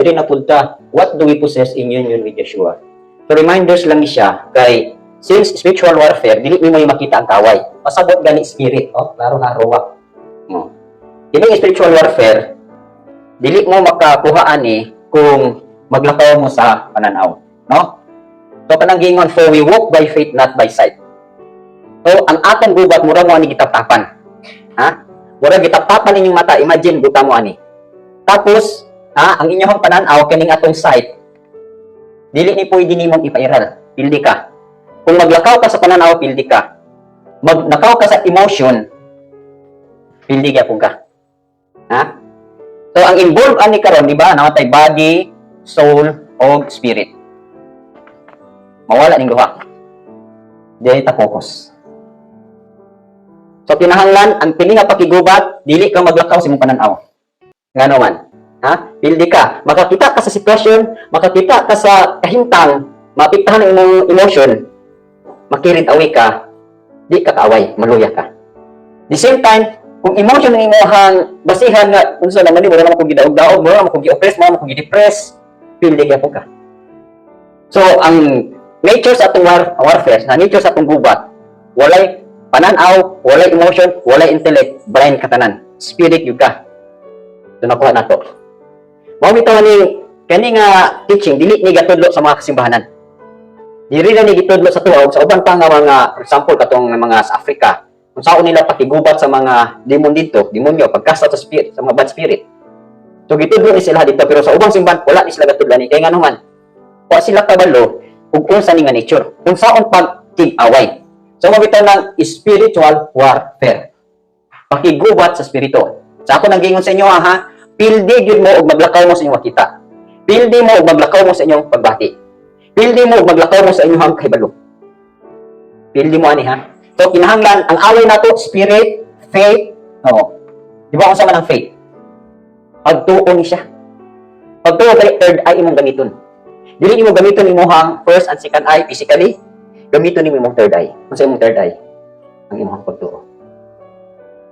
Diri na punta, what do we possess in union with Yeshua? So reminders lang ni siya kay since spiritual warfare, dili nimo makita ang kaway. Pasabot gani spirit, oh, klaro ha, ruwak. Oh. Kini spiritual warfare, dili mo makakuha ani kung maglakaw mo sa pananaw, no? So kanang gingon, "For we walk by faith, not by sight." So ang atong gubat mura mo ani gitaptapan. Ha? Mura gitaptapan inyong mata, imagine buta mo ani. Tapos, ha, ang inyong pananaw kining atong sight, dili ni pwede nimong ipairal. Pildi ka. Kung maglakaw ka sa pananaw, pildi ka. Maglakaw ka sa emotion, pildi gyapon ka. Ha? So ang involved ani karon, di ba? Naa tay body, soul, og spirit. Mawala ning duha. Dili ta focus. So kinahanglan ang pili nga pakigubat, dili ka maglakaw sa imong pananaw. Ngano man? Ha? Pildi ka. Makakita ka sa sitwasyon, makakita ka sa kahimtang, maapektahan ang imong emotion, ma-carried away ka, di ka kaaway, maluya ka. The same time, kung emotion ang imong basihan nga unsa naman ni, wala naman kong gidaog-daog, wala naman kong gi-oppress, wala naman kong gi-depress, pildi gyapon ka. So, ang nature sa atong warfare, sa nature sa atong gubat, walay pananaw, walay emotion, walay intellect, blind ka tanan. Spirit gyud ka. So, nakuha na to. Mao bitaw ni kani nga teaching dili ni gatudlo sa mga kasimbahanan. Dili na ni gitudlo sa tuwa sa uban pa nga mga, for example, katong mga sa Africa. Kung saan nila pakigubat sa mga demon dito, demonyo, pagkasta sa spirit, sa mga bad spirit. So gitudlo ni sila dito, pero sa ubang simbahan wala ni sila gatudlo ni kay ngano man, wa sila kabalo ug unsa ni nga nature. Kung saon pagtig-away. So mao bitaw ng spiritual warfare. Pakigubat sa spirito. Sa ako nang gingon sa inyo ha, pildi gyud mo og maglakaw mo sa inyong makita. Pildi mo og maglakaw mo sa inyong pagbati. Pildi mo og maglakaw mo sa inyong kahibalo. Pildi mo ani ha. So kinahanglan ang away nato spirit, faith, oh. Di ba unsa man ang faith? Pagtuo ni siya. Pagtuo kay third eye imong gamiton. Dili nimo gamiton imong first and second eye physically, gamiton nimo imong third eye. Unsa imong third eye? Ang imong pagtuo.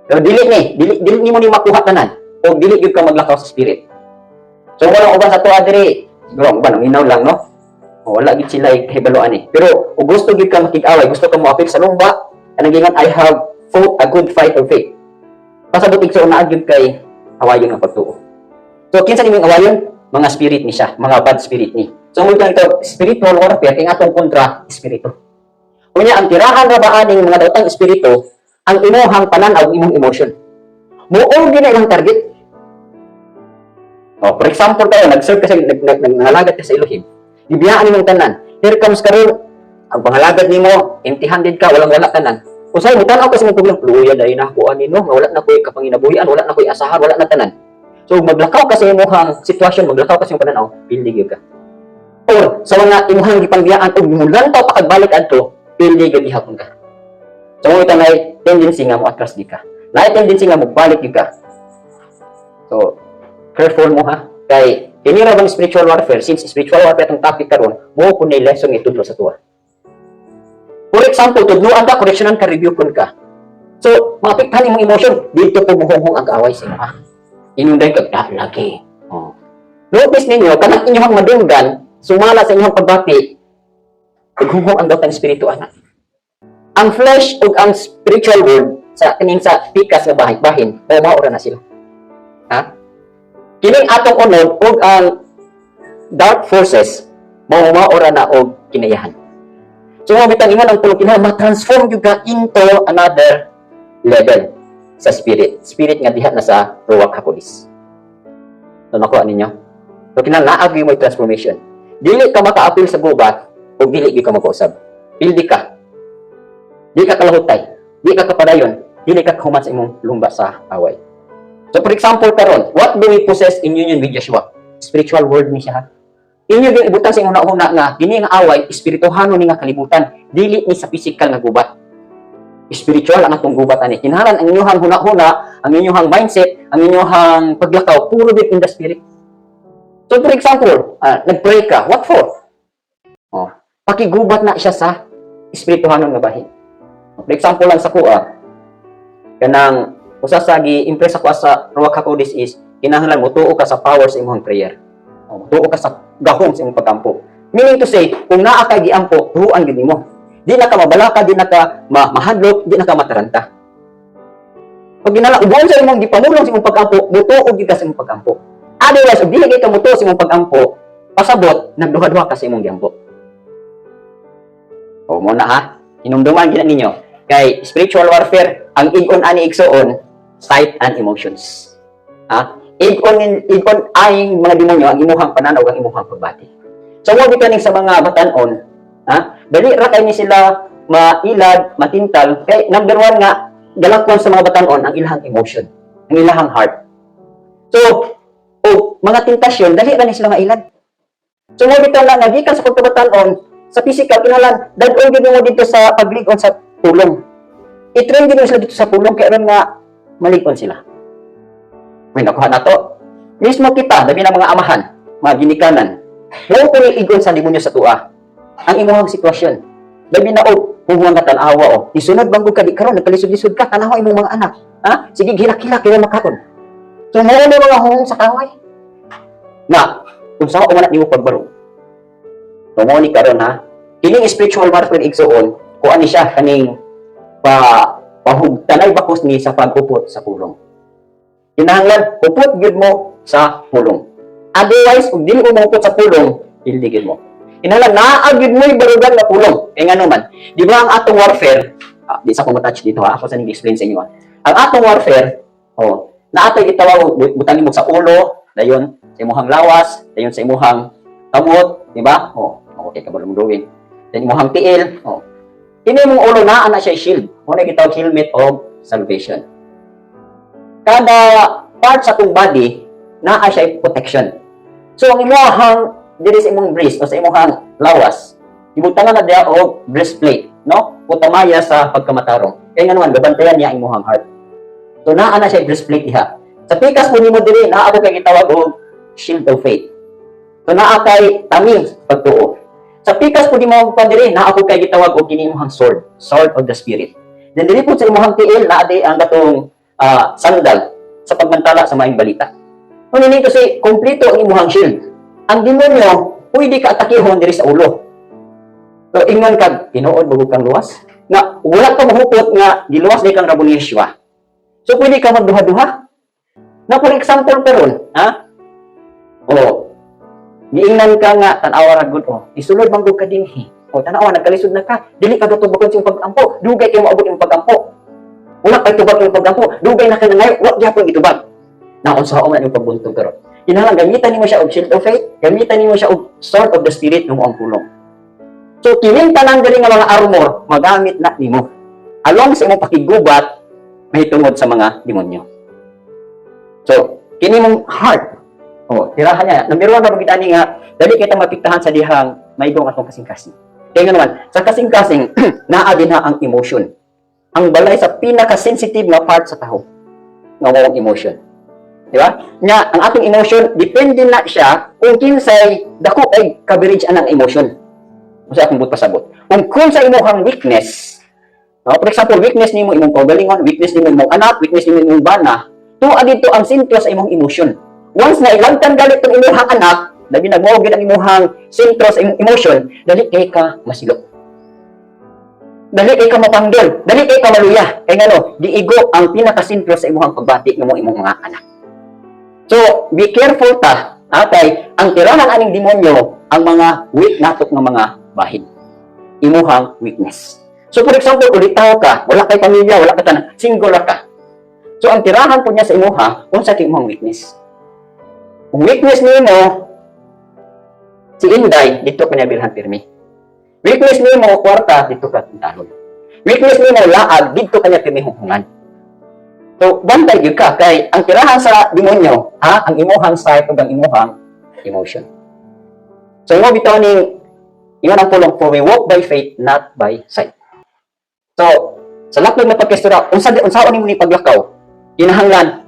Pero dili ni, dili dili nimo ni makuha tanan o dili gyud ka maglakaw sa spirit. So walang uban sa tuwa diri, siguro ang uban ang inaw lang, no. O, wala gid sila kahibaloan eh. Pero kung gusto gyud ka makig-away, gusto ka moapil sa lumba, anong gingon, "I have fought a good fight of faith." Pasabot igsoon naa gyud kay awayon nga pagtuo. So kinsa nimong awayon? Mga spirit ni siya, mga bad spirit ni. So mo ito spiritual warfare kay atong kontra espiritu. Unya ang tirahan ra ba aning mga daotang espiritu ang imuhang pananaw, imong emotion. Muo gyud na ilang target. Oh, for example tayo, nag-serve ka sa, nag, nag, nag, nangalagad ka sa Elohim. Gibiyaan nimong tanan. Here comes karon ang pangalagad nimo, empty-handed ka, walang wala tanan. Usahay mo tan-aw ka sa imong problema, luya dahil na ako ani no, nga wala na ko'y kapanginabuhian, wala na ko'y asahan, wala na tanan. So maglakaw ka sa imong sitwasyon, maglakaw ka sa imong pananaw, pildi gyud ka. Or sa mga imuhang gipangbiyaan ug mulantaw pa kag balik adto, pildi gyud gihapon ka. So mo ito tendency nga mo atras di ka. Naay tendency nga mo balik gyud ka. So careful mo ha, kay kini ra bang spiritual warfare, since spiritual warfare atong topic karon, mo kun lesson itudlo sa tuwa. For example, tudloan ka, correctionan ka, review kun ka. So, maapektahan imong emotion, dito po muhunghong ang kaaway sa imo ha. Inunday ka, ah, lagi. Oh. Notice ninyo, kanang inyong madunggan, sumala sa inyong pagbati, naghunghong ang daotang espiritu ana. Ang flesh ug ang spiritual world sa kining sa pikas nga bahin, bahin, mao mao na sila. Ha? Kining atong unod ug ang dark forces mao mao ra na og kinayahan. So mo bitang ingon ang pulong, kinahanglan ma-transform gyud ka into another level sa spirit. Spirit nga diha na sa Ruach HaKodesh. So nakuha ninyo? So kinahanglan naa gyud mo transformation. Dili ka makaapil sa gubat ug dili gyud ka makausab. Pildi ka. Di ka kalahutay. Di ka kapadayon. Dili ka kahuman sa imong lumba sa away. So for example karon, what do we possess in union with Yeshua? Spiritual word ni siya ha. Inyo gyud ibutang sa imong huna nga kini nga away espirituhanon ni nga kalibutan, dili ni sa physical nga gubat. Spiritual ang atong gubat ani. Kinahanglan ang inyong huna-huna, ang inyong mindset, ang inyong paglakaw puro bit in the spirit. So for example, nag-pray ka, what for? Oh, pakigubat na siya sa espirituhanon nga bahin. For example lang sa kuha, kanang usa sa gi-impress ako sa Ruach HaKodesh is kinahanglan mo tuo ka sa power sa imong prayer. O, tuo ka sa gahom sa imong pagampo. Meaning to say, kung naa kay giampo, tuuan gyud nimo. Di na ka mabalaka, di na ka mahadlok, di na ka mataranta. Pag ginala, ubuon sa imong gipamulong sa imong pagampo, mutuo gyud ka sa imong pagampo. Otherwise, ug dili gyud ka mutuo sa imong pagampo, pasabot, nagduha-duha ka sa imong giampo. O mo na ha, hinumduman gyud na ninyo. Kay spiritual warfare, ang igon ani, igsuon, sight and emotions. Ha? Igon igon ay mga demonyo ang imuhang pananaw, ang imuhang pagbati. So mo bitaning sa mga batanon, ha? Dali ra kay ni sila mailad, matintal kay number one nga galakwon sa mga batanon ang ilahang emotion, ang ilahang heart. So, o mga tentasyon, dali ra ni sila mailad. So mo bitaw na nagikan sa pagkabatanon sa physical, kinahanglan dad-on gyud mo dito sa paglig-on sa pulong. I-train gyud mo sila dito sa pulong kay aron nga malig-on sila. May nakuha na to. Mismo kita, labi na mga amahan, mga ginikanan, mao ko ni igon sa demonyo sa tua. Ang imuhang sitwasyon. Labi na og kung nga tan-awa o. Isunod bang ka di karon nagkalisod-lisod ka, tanawa imong mga anak. Ha? Sige, hilak-hilak kaya makaon. So mao ni mga huhong sa kaway. Na unsa ko man nimo pagbaro. So mo ni karon ha. Kining spiritual warfare, igsuon, kuan ni siya kaning pa pahugtanay bakos ni sa paghupot sa pulong. Kinahanglan hupot gyud mo sa pulong. Otherwise, kung dili mo mahupot sa pulong, dili gyud mo. Kinahanglan naa gyud mo'y barugan nga pulong. Kay ngano man, di ba ang atong warfare, di sa ko matouch dito ha, ako sa ning explain sa inyo ha. Ang atong warfare, oh, naa tay gitawag butangin mo sa ulo, dayon sa imuhang lawas, dayon sa imuhang kamot, di ba? Oh, okay ka ba mo drawing? Then imuhang tiil, oh. Kini imong ulo naa na siya shield. Mo na gitawag helmet of salvation. Kada part sa atong body naa siya protection. So ang imuhang diri sa imong breast o sa imuhang lawas, ibutangan na diha og breastplate, no? Putamaya sa pagkamatarong. Kay nga naman gabantayan niya ang imuhang heart. So naa na siya breastplate diha. Sa pikas po nimo diri naa ako kay gitawag og shield of faith. So naa kay taming pagtuo. Sa pikas po nimo pa diri naa ako kay gitawag og kini imong sword, sword of the Spirit. Then diri po sa imong tiil naa di ang katong sandal sa pagmantala sa maayong balita. Kung ini kasi kompleto ang imong shield. Ang demonyo pwede ka atakihon diri sa ulo. So ingon ka, tinuod ba kang luwas? Nga wala ka mahupot nga giluwas ni kang Raboni Yeshua. So pwede ka magduha-duha. Na for example karon, ha? O, giingnan ka nga tan-awa ra gud oh. Isulod man gud ka dinhi. O tan-awa, nagkalisod na ka. Dili ka gatubag sa imong pag-ampo. Dugay kay moabot imong pag-ampo. Wala kay tubag imong pag-ampo. Dugay na ka na ngayon, wa gyapon gitubag. Na unsa man imong pagbuntog karon? Kinahanglan gamitan nimo siya og shield of faith, gamitan nimo siya og sword of the Spirit nga mo ang pulong. So kining tanan diri nga mga armor magamit na nimo along sa imong pakigubat mahitungod sa mga demonyo. So kini mong heart, oh, tirahan niya. Number one na bagit ani nga dali kita mapiktahan sa dihang maigong atong kasing-kasing. Kaya nga naman, sa kasing-kasing, naa din ha ang emotion. Ang balay sa pinaka-sensitive nga part sa tao nga mao ang emotion. Di ba? Nga, ang atong emotion, depende na siya kung kinsay dako ay coverage anang emotion. Unsa akong buot pasabot? Kung sa imong weakness, no, for example, weakness nimo imong kaugalingon, weakness nimo imong anak, weakness nimo imong bana, tuwa dito ang sentro sa imong emotion. Once na ilagtan galit tong imong anak, labi nagmao gid ang imong sentro sa imong emotion, dali kay ka masilo. Dali kay ka mapanggil, dali kay ka maluya. Kay ngano, giigo ang pinakasentro sa imong pagbati ng imong mga anak. So, be careful ta, atay, ang tirahan aning demonyo ang mga weak nato nga mga bahin. Imuhang weakness. So, for example, ulitaw ka, wala kay pamilya, wala ka tanan, single ra ka. So, ang tirahan po niya sa imuha, unsa kay imong weakness. Kung weakness nimo si Inday, dito ka niya bilhan pirmi. Weakness nimo kwarta, dito ka talon. Weakness nimo laag, dito ka niya pirmi hunghungan. So, bantay gyud ka kay ang tirahan sa demonyo, ha, ang imuhang sight ug ang imuhang emotion. So, imo bitaw ning ingon ang pulong, "For we walk by faith, not by sight." So, sa lakad na pagkistorya, unsa unsaon nimo ni paglakaw? Kinahanglan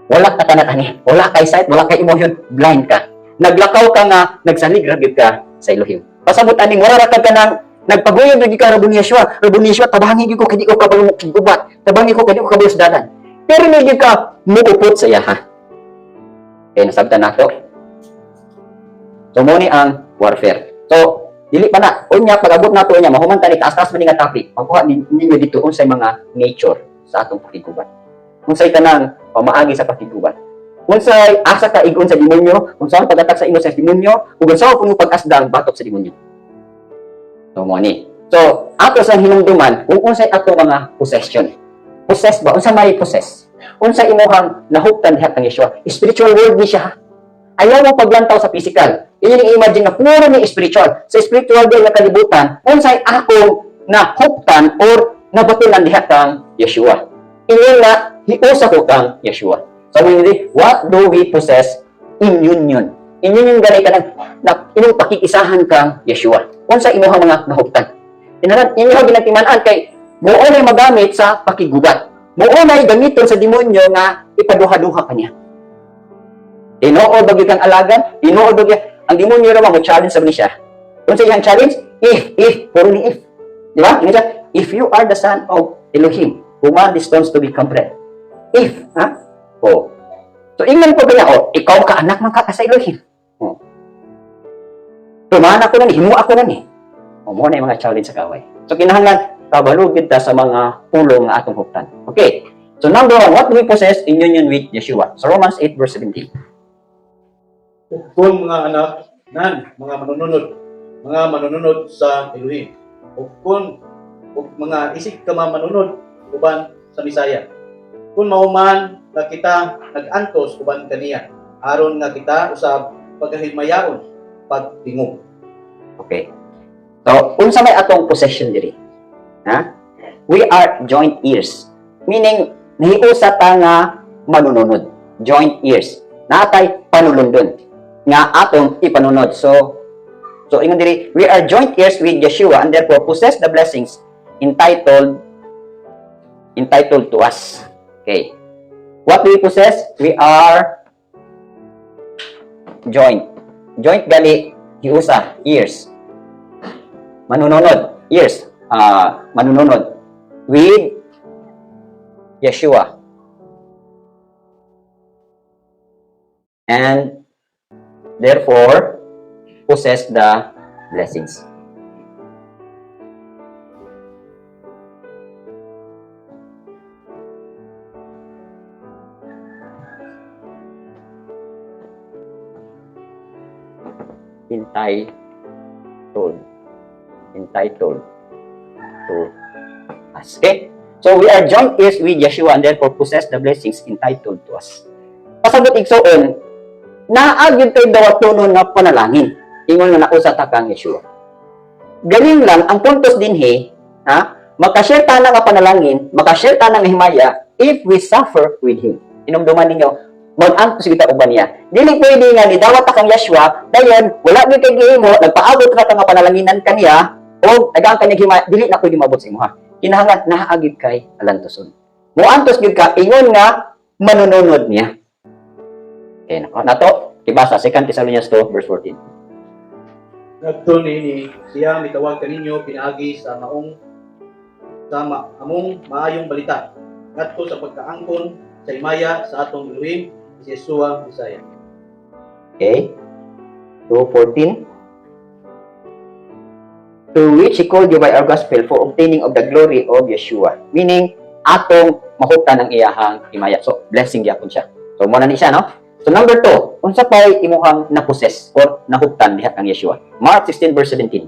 wala ka tanat ani, wala kay sight, wala kay emotion, blind ka. Naglakaw ka nga nagsalig ra gyud ka sa Elohim. Pasabot aning wala ra ka kanang nagpaguyod ra gyud ka, "Raboni Yeshua, Raboni Yeshua, tabangi gyud ko kay di ko kabalo mo gubat, tabangi ko kay di ko kabalo sa dalan." Pero ni gyud ka muupot sa iya ha. Kaya nasabtan nato. So mao ni ang warfare. So dili pa na unya, pag-abot nato unya, mahuman ta ni, taas-taas man ni nga topic, makuha ninyo dito unsay mga nature sa atong pakiguban. Unsay kanang pamaagi sa pakiguban. Unsay asa ka igon sa demonyo, unsa ang pag-attack sa imo sa demonyo, ug unsa ang pag-asdang batok sa demonyo. So mo ni. So ato sa hinumduman kung unsay ato mga possession. Possess ba? Unsa may possess? Unsa imuhang nahuptan diha kang Yeshua? Spiritual world ni siya. Ayaw mo paglantaw sa physical. Inyo ning imagine nga puro ni spiritual. Sa spiritual din nga kalibutan, unsay akong nahuptan or nabatulan diha kang Yeshua? Ingon nga hiusa ko kang Yeshua. So we what do we possess in union? In union gani kanang na inyong pakikisahan kang Yeshua. Unsa imuhang mga nahuptan? Inaran inyo ginatiman-an kay mao nay magamit sa pakigubat. Mao nay gamiton sa demonyo nga ipaduha-duha kaniya. Tinuod ba gyud kang alagan? Tinuod ba gyud? Ang demonyo ra ba mo challenge sa ni siya? Unsa iyang challenge? If, puro ni if. Di ba? Ingon siya, "If you are the son of Elohim, command these stones to become bread." If, ha? Oh. So ingnan po kanya, oh, ikaw ka anak man ka sa Elohim. Oh. Tumahan ako na ni, himuha ako na ni. O, mao na yung mga challenge sa kaway. So kinahanglan kabalo gyud ta sa mga pulong nga atong huptan. Okay. So number one, what do we possess in union with Yeshua? So Romans 8 verse 17. Kung mga anak nan mga manununod sa Elohim, ug kung ug mga isig ka mga manunod uban sa Misaya. Kung mao man nga kita nag-antos uban kaniya, aron nga kita usab pagahimayaon pagtingog. Okay. So, unsa may atong possession diri? Ha? We are joint heirs. Meaning, nahiusa ta nga manununod. Joint heirs. Natay panulundon nga atong ipanunod. So ingon diri, we are joint heirs with Yeshua and therefore possess the blessings entitled to us. Okay. What do we possess? We are joint. Joint gali hiusa, heirs. Manununod, heirs. Manununod with Yeshua. And therefore possess the blessings. Entitled to us. Okay? So we are joint heirs with Yeshua and therefore possess the blessings entitled to us. Pasabot, igsoon, naa gyud kay dawatonon nga panalangin. Ingon nga nausa ta kang Yeshua. Galing lang ang puntos dinhi, ha? Makashare ta na nga panalangin, makashare ta na nga himaya if we suffer with him. Inumduman ninyo, mag-antos kita uban niya. Dili pwede nga nidawat ta kang Yeshua, dayon wala gyud kay gihimo, nagpaabot ra ka nga panalanginan kaniya o tagaan ka niya himaya, dili na pwede maabot sa imuha. Kinahanglan naa gyud kay alantoson. Moantos gyud ka ingon nga manununod niya. Okay, nako. Nato, ibasa 2 Thessalonians 2 verse 14. Ngadto niini siya mitawag kaninyo pinaagi sa maong sa among maayong balita ngadto sa pagkaangkon sa himaya sa atong Elohim, si Yeshua Mesaya. Okay? 2:14. To which he called you by our gospel for obtaining of the glory of Yeshua. Meaning, atong mahuptan ang iyahang himaya. So, blessing gyapon siya. So, mao na ni siya, no? So, number two, unsa pa'y imuhang na-possess or nahuptan diha kang Yeshua? Mark 16 verse 17.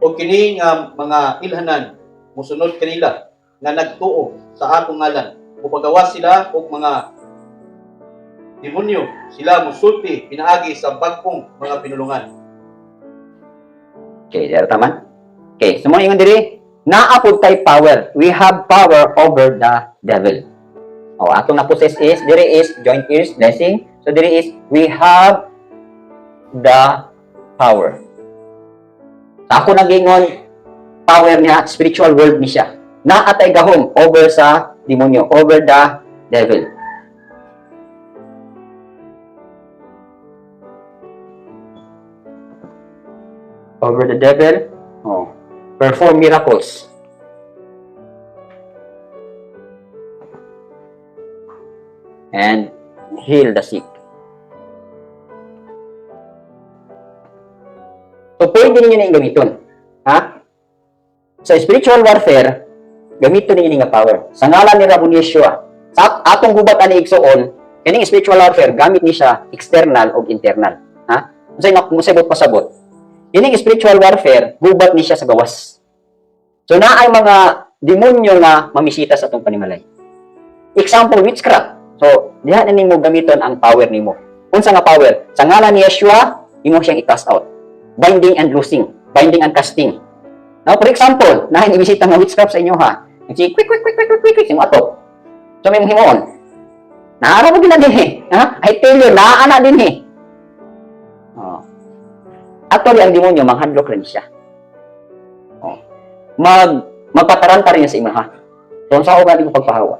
O kini nga mga ilhanan mosunod kanila nga nagtuo sa akong ngalan. Mupagawas sila og mga demonyo, sila musulti pinaagi sa bag-ong mga pinulungan. Okay, dara taman. Okay, so mao ingon diri, naa pud tay power. We have power over the devil. Oh, atong na-possess is diri is joint heirs blessing. So diri is we have the power. Sa ako nagingon power niya, spiritual world ni siya. Naa tay gahom over sa demonyo, over the devil. Over the devil, oh, perform miracles. And heal the sick. So, pwede ninyo na gamiton. Ha? Sa spiritual warfare, gamiton ninyo nga power. Sa ngalan ni Rabon Yeshua, sa atong gubat ani igsuon, kining spiritual warfare gamit ni siya external o internal. Ha? Unsay na unsay buot pasabot? Kining spiritual warfare, gubat ni siya sa gawas. So naay mga demonyo nga mamisita sa atong panimalay. Example, witchcraft. So, diha na nimo gamiton ang power nimo. Unsa nga power? Sa ngalan ni Yeshua, imo siyang i-cast out. Binding and loosing, binding and casting. Now, for example, naay ibisita nga witchcraft sa inyo ha. Nagsi quick quick quick quick quick quick quick mo ato. So may himuon. Naara mo gina dinhi. Ha? I tell you, naa na dinhi. Oh. Actually, ang demonyo manghadlok rin siya. Oh. Magpataranta rin siya sa imo ha. So, unsa ko gani mo pagpahawa?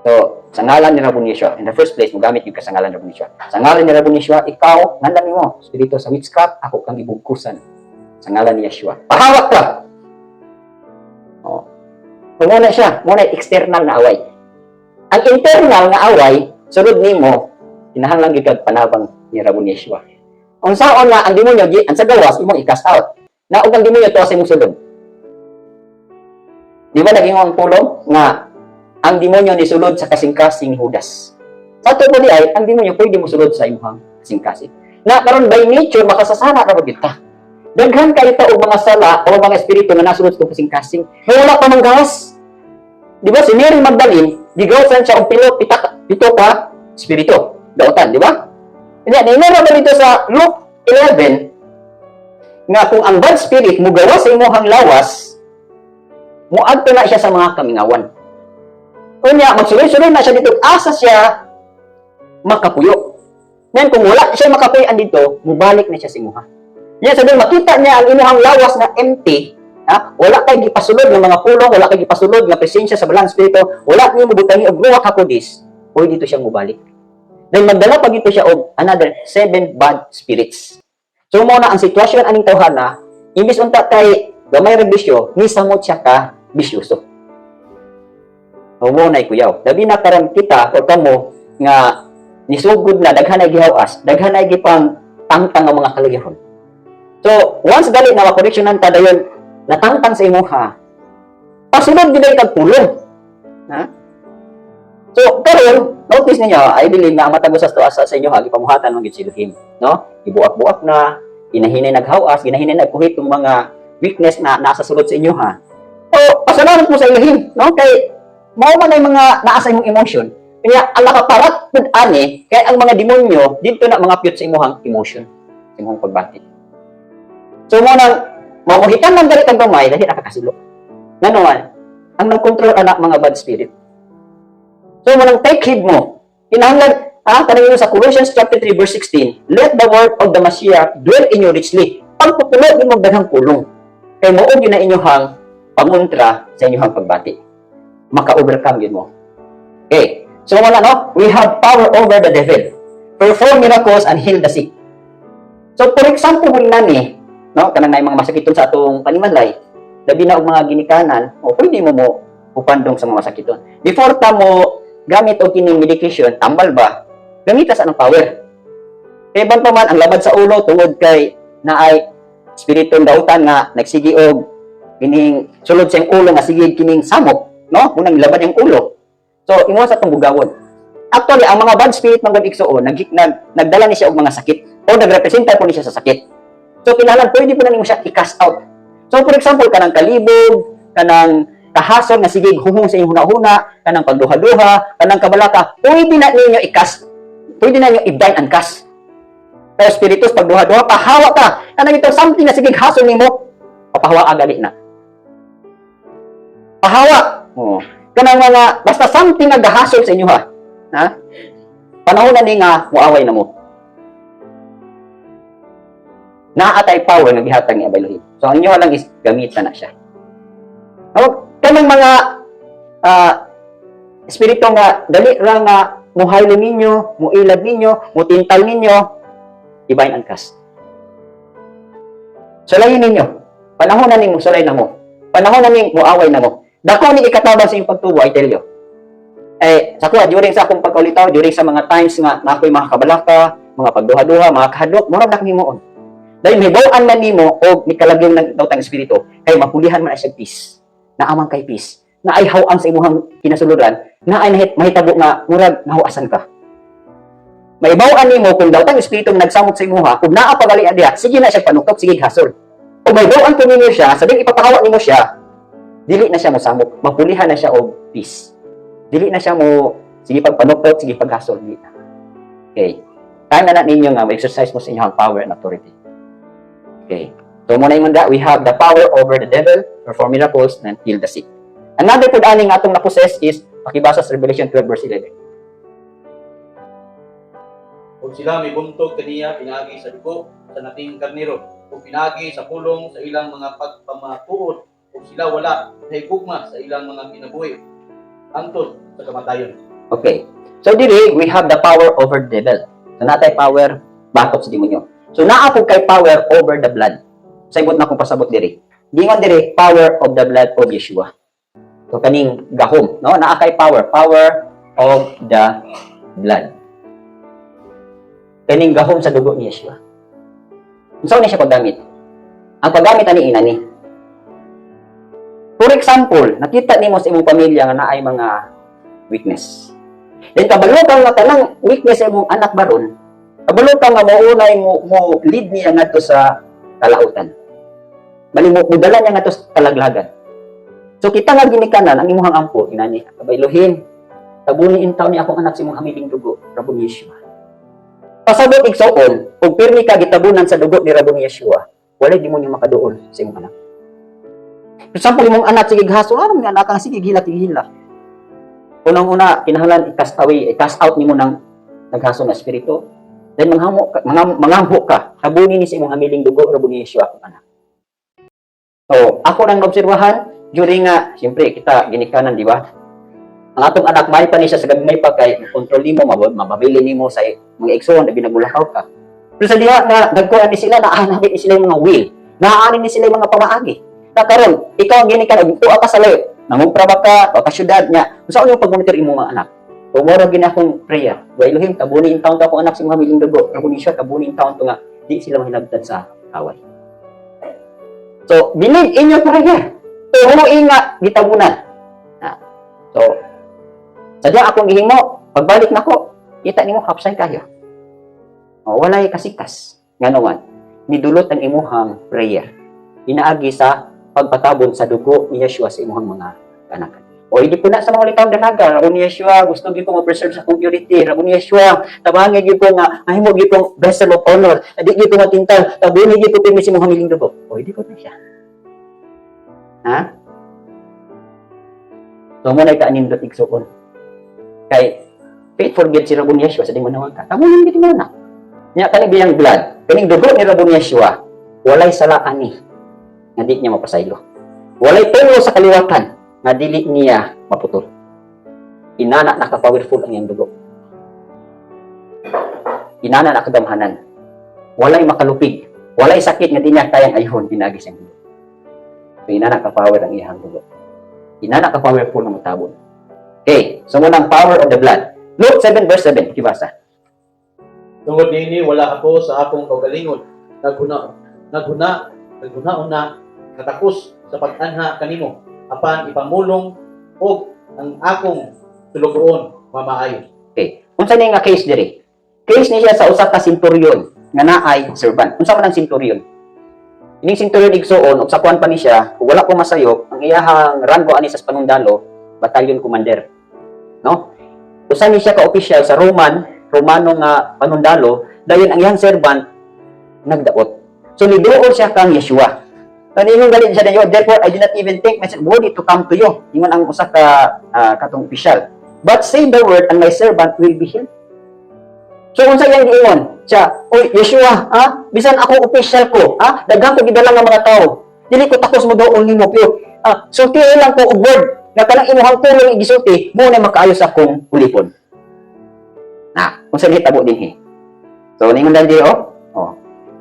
So, sa ngalan ni Rabon Yeshua, in the first place, mogamit yung ka sa ngalan ni Rabon Yeshua. Sa ngalan ni Rabon Yeshua, ikaw, nandan mo, espiritu sa witchcraft, ako kang ibugkusan. Sa ngalan ni Yeshua. Pahawak ka! Oh. So, muna siya, muna external na away. Ang internal nga away, sulod nimo, kinahanglan gyud kag panabang ni Rabon Yeshua. Unsaon nga ang demonyo ang sa gawas imong i-cast out. Na ug ang demonyo tuwa sa imong sulod. Di ba naging ang pulong nga ang demonyo ni sulod sa kasing-kasing ni Judas? Sa ato di ay ang demonyo pwede mo sulod sa imong kasing-kasing. Na karon by nature makasasala ra ba kita. Daghan kaayo ta og mga sala o mga espiritu nga nasulod sa kasing-kasing nga wala pa mang gawas. Di ba si Mary Magdalene, gigawasan siya og pilo pita, pito ka espiritu, dautan, di ba? Hindi, naingon ba dito sa Luke 11 nga kung ang bad spirit mugawas sa imong lawas, muadto na siya sa mga kamingawan. Unya, magsuloy-suloy na siya dito, asa siya makapuyo. Ngayon, kung wala siya makapuyoan dito, mubalik na siya sa imuha. Yan, sabi, makita niya ang imuhang lawas na empty, ha? Wala kay gipasulod ng mga pulong, wala kay gipasulod nga presensya sa Balang Espiritu, wala niyo mobutangi og Ruach HaKodesh, pwede dito siyang mubalik. Then magdala pa dito siya og another seven bad spirits. So mao na ang sitwasyon aning tawhana, imbis unta kay gamay ra bisyo, nisamot siya ka bisyoso. So mao na kuyaw. Labi na karon kita o kamo nga nisugod na daghan ay gihawas, daghan ay gipang tangtang ang mga kaluyaron. So once gali na makoneksyonan ta dayon natangtang sa imuha, pasunod gid kag pulong. Ha? So, karon, notice ninyo, I believe na ang matag usa sa inyo ha, gipamuhatan man gid si Elohim, no? Gibuak-buak na, ginahinay naghawas, ginahinay nagkuhit yung mga weakness na nasa sulod sa inyo ha. So, pasalamat mo sa Elohim, no? Kay mao man ay mga naa sa imong emotion. Kaya ang nakaparat pud ani kay ang mga demonyo dito na mga piyot sa imong emotion, sa imong pagbati. So mo nang mamuhitan lang dali kang gamay dahil nakakasulo. Ngano man, ang nagkontrol anak mga bad spirit. So mo nang take heed mo. Kinahanglan kanang sa Colossians chapter 3 verse 16, "Let the word of the Messiah dwell in you richly." Pagpupulo nimo daghang pulong. Kay mao gyud na inyohang pangontra sa inyohang pagbati. Maka-overcome yun mo. Okay. So wala no, we have power over the devil. Perform miracles and heal the sick. So for example mo nani, no, kanang naay mga masakiton sa atong panimalay, labi na og mga ginikanan, o pwede mo mo upandong sa mga masakiton. Before ta mo gamit og kining medication, tambal ba? Gamita sa anong power. Kay ban pa man ang labad sa ulo tungod kay naay espiritong dautan nga nagsigi og kining sulod sa iyang ulo nga sige kining samok, no? Unang labad yung ulo. So imo sa atong bugawon. Actually, ang mga bad spirit man gud igsuon, nagdala ni siya og mga sakit o nagrepresenta po ni siya sa sakit. So kinahanglan pwede po na nimo siya i-cast out. So for example, kanang kalibog, kanang kahasol nga sige huhong sa inyong huna-huna, kanang pagduha-duha, kanang kabalaka, pwede na ninyo i-cast. Pwede na ninyo i-bind and cast. Pero spiritus pagduha-duha, pahawa ka. Kanang ito something na sige hasol nimo, papahawa gali na. Pahawa. Oh. Kanang mga basta something nga gahasol sa inyo ha. Ha? Panahon na ni nga muaway na mo. Naa tay power nga gihatag ni Abay Elohim. So ang inyo lang is gamitan na siya. Oh, kanang mga espiritu nga dali ra nga muhaylo ninyo, muilad ninyo, mutintal ninyo, i-bind and cast. Sulayin ninyo. Panahon na ning musulay na mo. Panahon na ning muaway na mo. Dako ni ikatabang sa inyong pagtubo, I tell you. Eh, sa kuha, during sa akong pagkaulitaw, during sa mga times nga na ako'y mga kabalaka, mga pagduha-duha, mga kahadlok, murag na akong himuon. Dahil mahibaw-an man nimo og nikalagyong ng daotang espiritu, kay mapulihan man ay siya peace. Naa man kay peace. Naay haw-ang sa imuhang kinasuluran, naay mahitabo nga murag nahuasan ka. Maibaw-an nimo kung daotang espiritu nagsamok sa imuha, kung naa pa gali diha, sige na siya panuktok, sige hasol. Kung mahibaw-an ko ninyo siya, sabing ipapahawa nimo siya, dili na siya mosamok, mapulihan na siya og peace. Dili na siya mo sige pagpanuktok, sige paghasol, dili na. Okay. Time na na ninyo nga ma-exercise mo sa inyong power and authority. Okay. So mao na ingon da, we have the power over the devil, perform miracles, and heal the sick. Another pud ani nga atong na-possess is pakibasa sa Revelation 12 verse 11. Ug sila mibuntog kaniya pinaagi sa dugo sa nating karnero ug pinaagi sa pulong sa ilang mga pagpamatuod, ug sila wala nahigugma sa ilang mga kinabuhi hangtod sa kamatayon. Okay. So diri we have the power over the devil. So naa tay power batok sa demonyo. So naa pud kay power over the blood. Sa ibot na akong pasabot diri. Giingon diri, power of the blood of Yeshua. So kaning gahom, no? Naa kay power, power of the blood. Kaning gahom sa dugo ni Yeshua. Unsa ni siya paggamit? Ang paggamit ani inani. For example, nakita nimo sa imong pamilya nga naay mga weakness. Then kabalo ka nga kanang weakness sa imong anak baron, kabalo ka nga maunay mo mo lead niya ngadto sa kalautan. Bali mo mudala niya ngadto sa kalaglagan. So kita nga ginikanan ang imuhang ampo inani, "Abay Elohim, tabuni intawon ni akong anak sa imong hamiling dugo, Rabon Yeshua." Pasabot, igsoon, ug pirmi ka gitabunan sa dugo ni Rabon Yeshua, walay demonyo makaduol sa imong anak. For example, imong anak sige haso, ano nga anak kang sige gila tigila. Unang-una, kinahanglan i-cast away, i-cast out nimo ng naghaso na espiritu. Then manghamo ka, mangamho ka, tabuni ni sa imong hamiling dugo, Rabon Yeshua, akong anak. So, ako nang naobserbahan during nga, siyempre kita ginikanan, di ba? Ang atong anak may pa ni siya sa gagmay pa kay kontrol nimo, mababili nimo sa mga igsoon na binagulakaw ka. Pero sa diha nga nagkuan ni sila, naanabit ni sila yung mga will, naaanin ni sila yung mga pamaagi. Na karon, ikaw ang ginikan og tuwa ka sa layo, nangumpra ba ka, o ka syudad niya, unsa yung pag-monitor imong mga anak? Mao ra gyud akong prayer. Wa Elohim, tabuni intawon to akong anak sa imong hamiling dugo. Rabon siya, tabuni intawon to nga di sila mahinagtad sa away. So, believe in your prayer. Tuhuin nga gitabunan. Na. So, sadya akong gihimo, pagbalik nako, kita nimo hapsay kayo. O, walay kasikas. Ngano man, nidulot ang imuhang prayer. Inaagi sa pagpatabon sa dugo ni Yeshua sa imuhang mga kanakan. O hindi po na sa mga ulitawong dalaga, "Rabon Yeshua, gusto gyud ko ma-preserve sa akong purity. Rabon Yeshua, tabangi gyud ko nga mahimo gyud kong vessel of honor. Di gyud ko matintal, tabuni gyud ko pirmi sa imong hamiling dugo." O hindi ko na siya. Ha? So mao na kaanindot, igsuon. Kay faithful gyud si Rabon Yeshua sa di mo nawag ka. Tabunan gyud mo na. Nya kani biyang blood, kaning dugo ni Rabon Yeshua, walay sala ani nga di niya mapasaylo. Walay tulo sa kaliwatan nga dili niya maputol. Inana naka-powerful ang iyang dugo. Inana nakagamhanan. Walay makalupig. Walay sakit nga di niya kayang ayhon pinaagi sa dugo. So inana ka-power ang iyang dugo. Inana ka-powerful nga motabon. Okay, so mao nang power of the blood. Luke 7 verse 7, kibasa. Tungod niini wala ako sa akong kaugalingon naghuna naghuna naghuna-una katakos sa pag-anha kanimo, apan ipamulong og ang akong sulugoon mamaayo. Okay. Unsa ni nga case diri? Case ni siya sa usa ka centurion nga naay servant. Unsa man ang centurion? Ining centurion, igsuon, og sa kuan pa ni siya, kung wala ko masayop, ang iyahang ranggo ani sa panundalo, battalion commander. No? Usa ni siya ka opisyal sa Romano nga panundalo, dayon ang iyang servant nagdaot. So niduol siya kang Yeshua. Kaningon galit siya dayon, "Therefore I do not even think myself worthy to come to you." Ingon ang usa ka katong opisyal. "But say the word and my servant will be healed." So unsa iyang giingon? Siya, "Oy Yeshua, ha? Bisan ako opisyal ko, ha? Daghan ko gidala nga mga tao. Dili ko takos mo doon nimo pero sultihi lang ko og word nga kanang imuhang pulong igisulti mao na makaayo sa akong ulipon." Na, unsa gihitabo dinhi? So ningon lang di oh. Oh.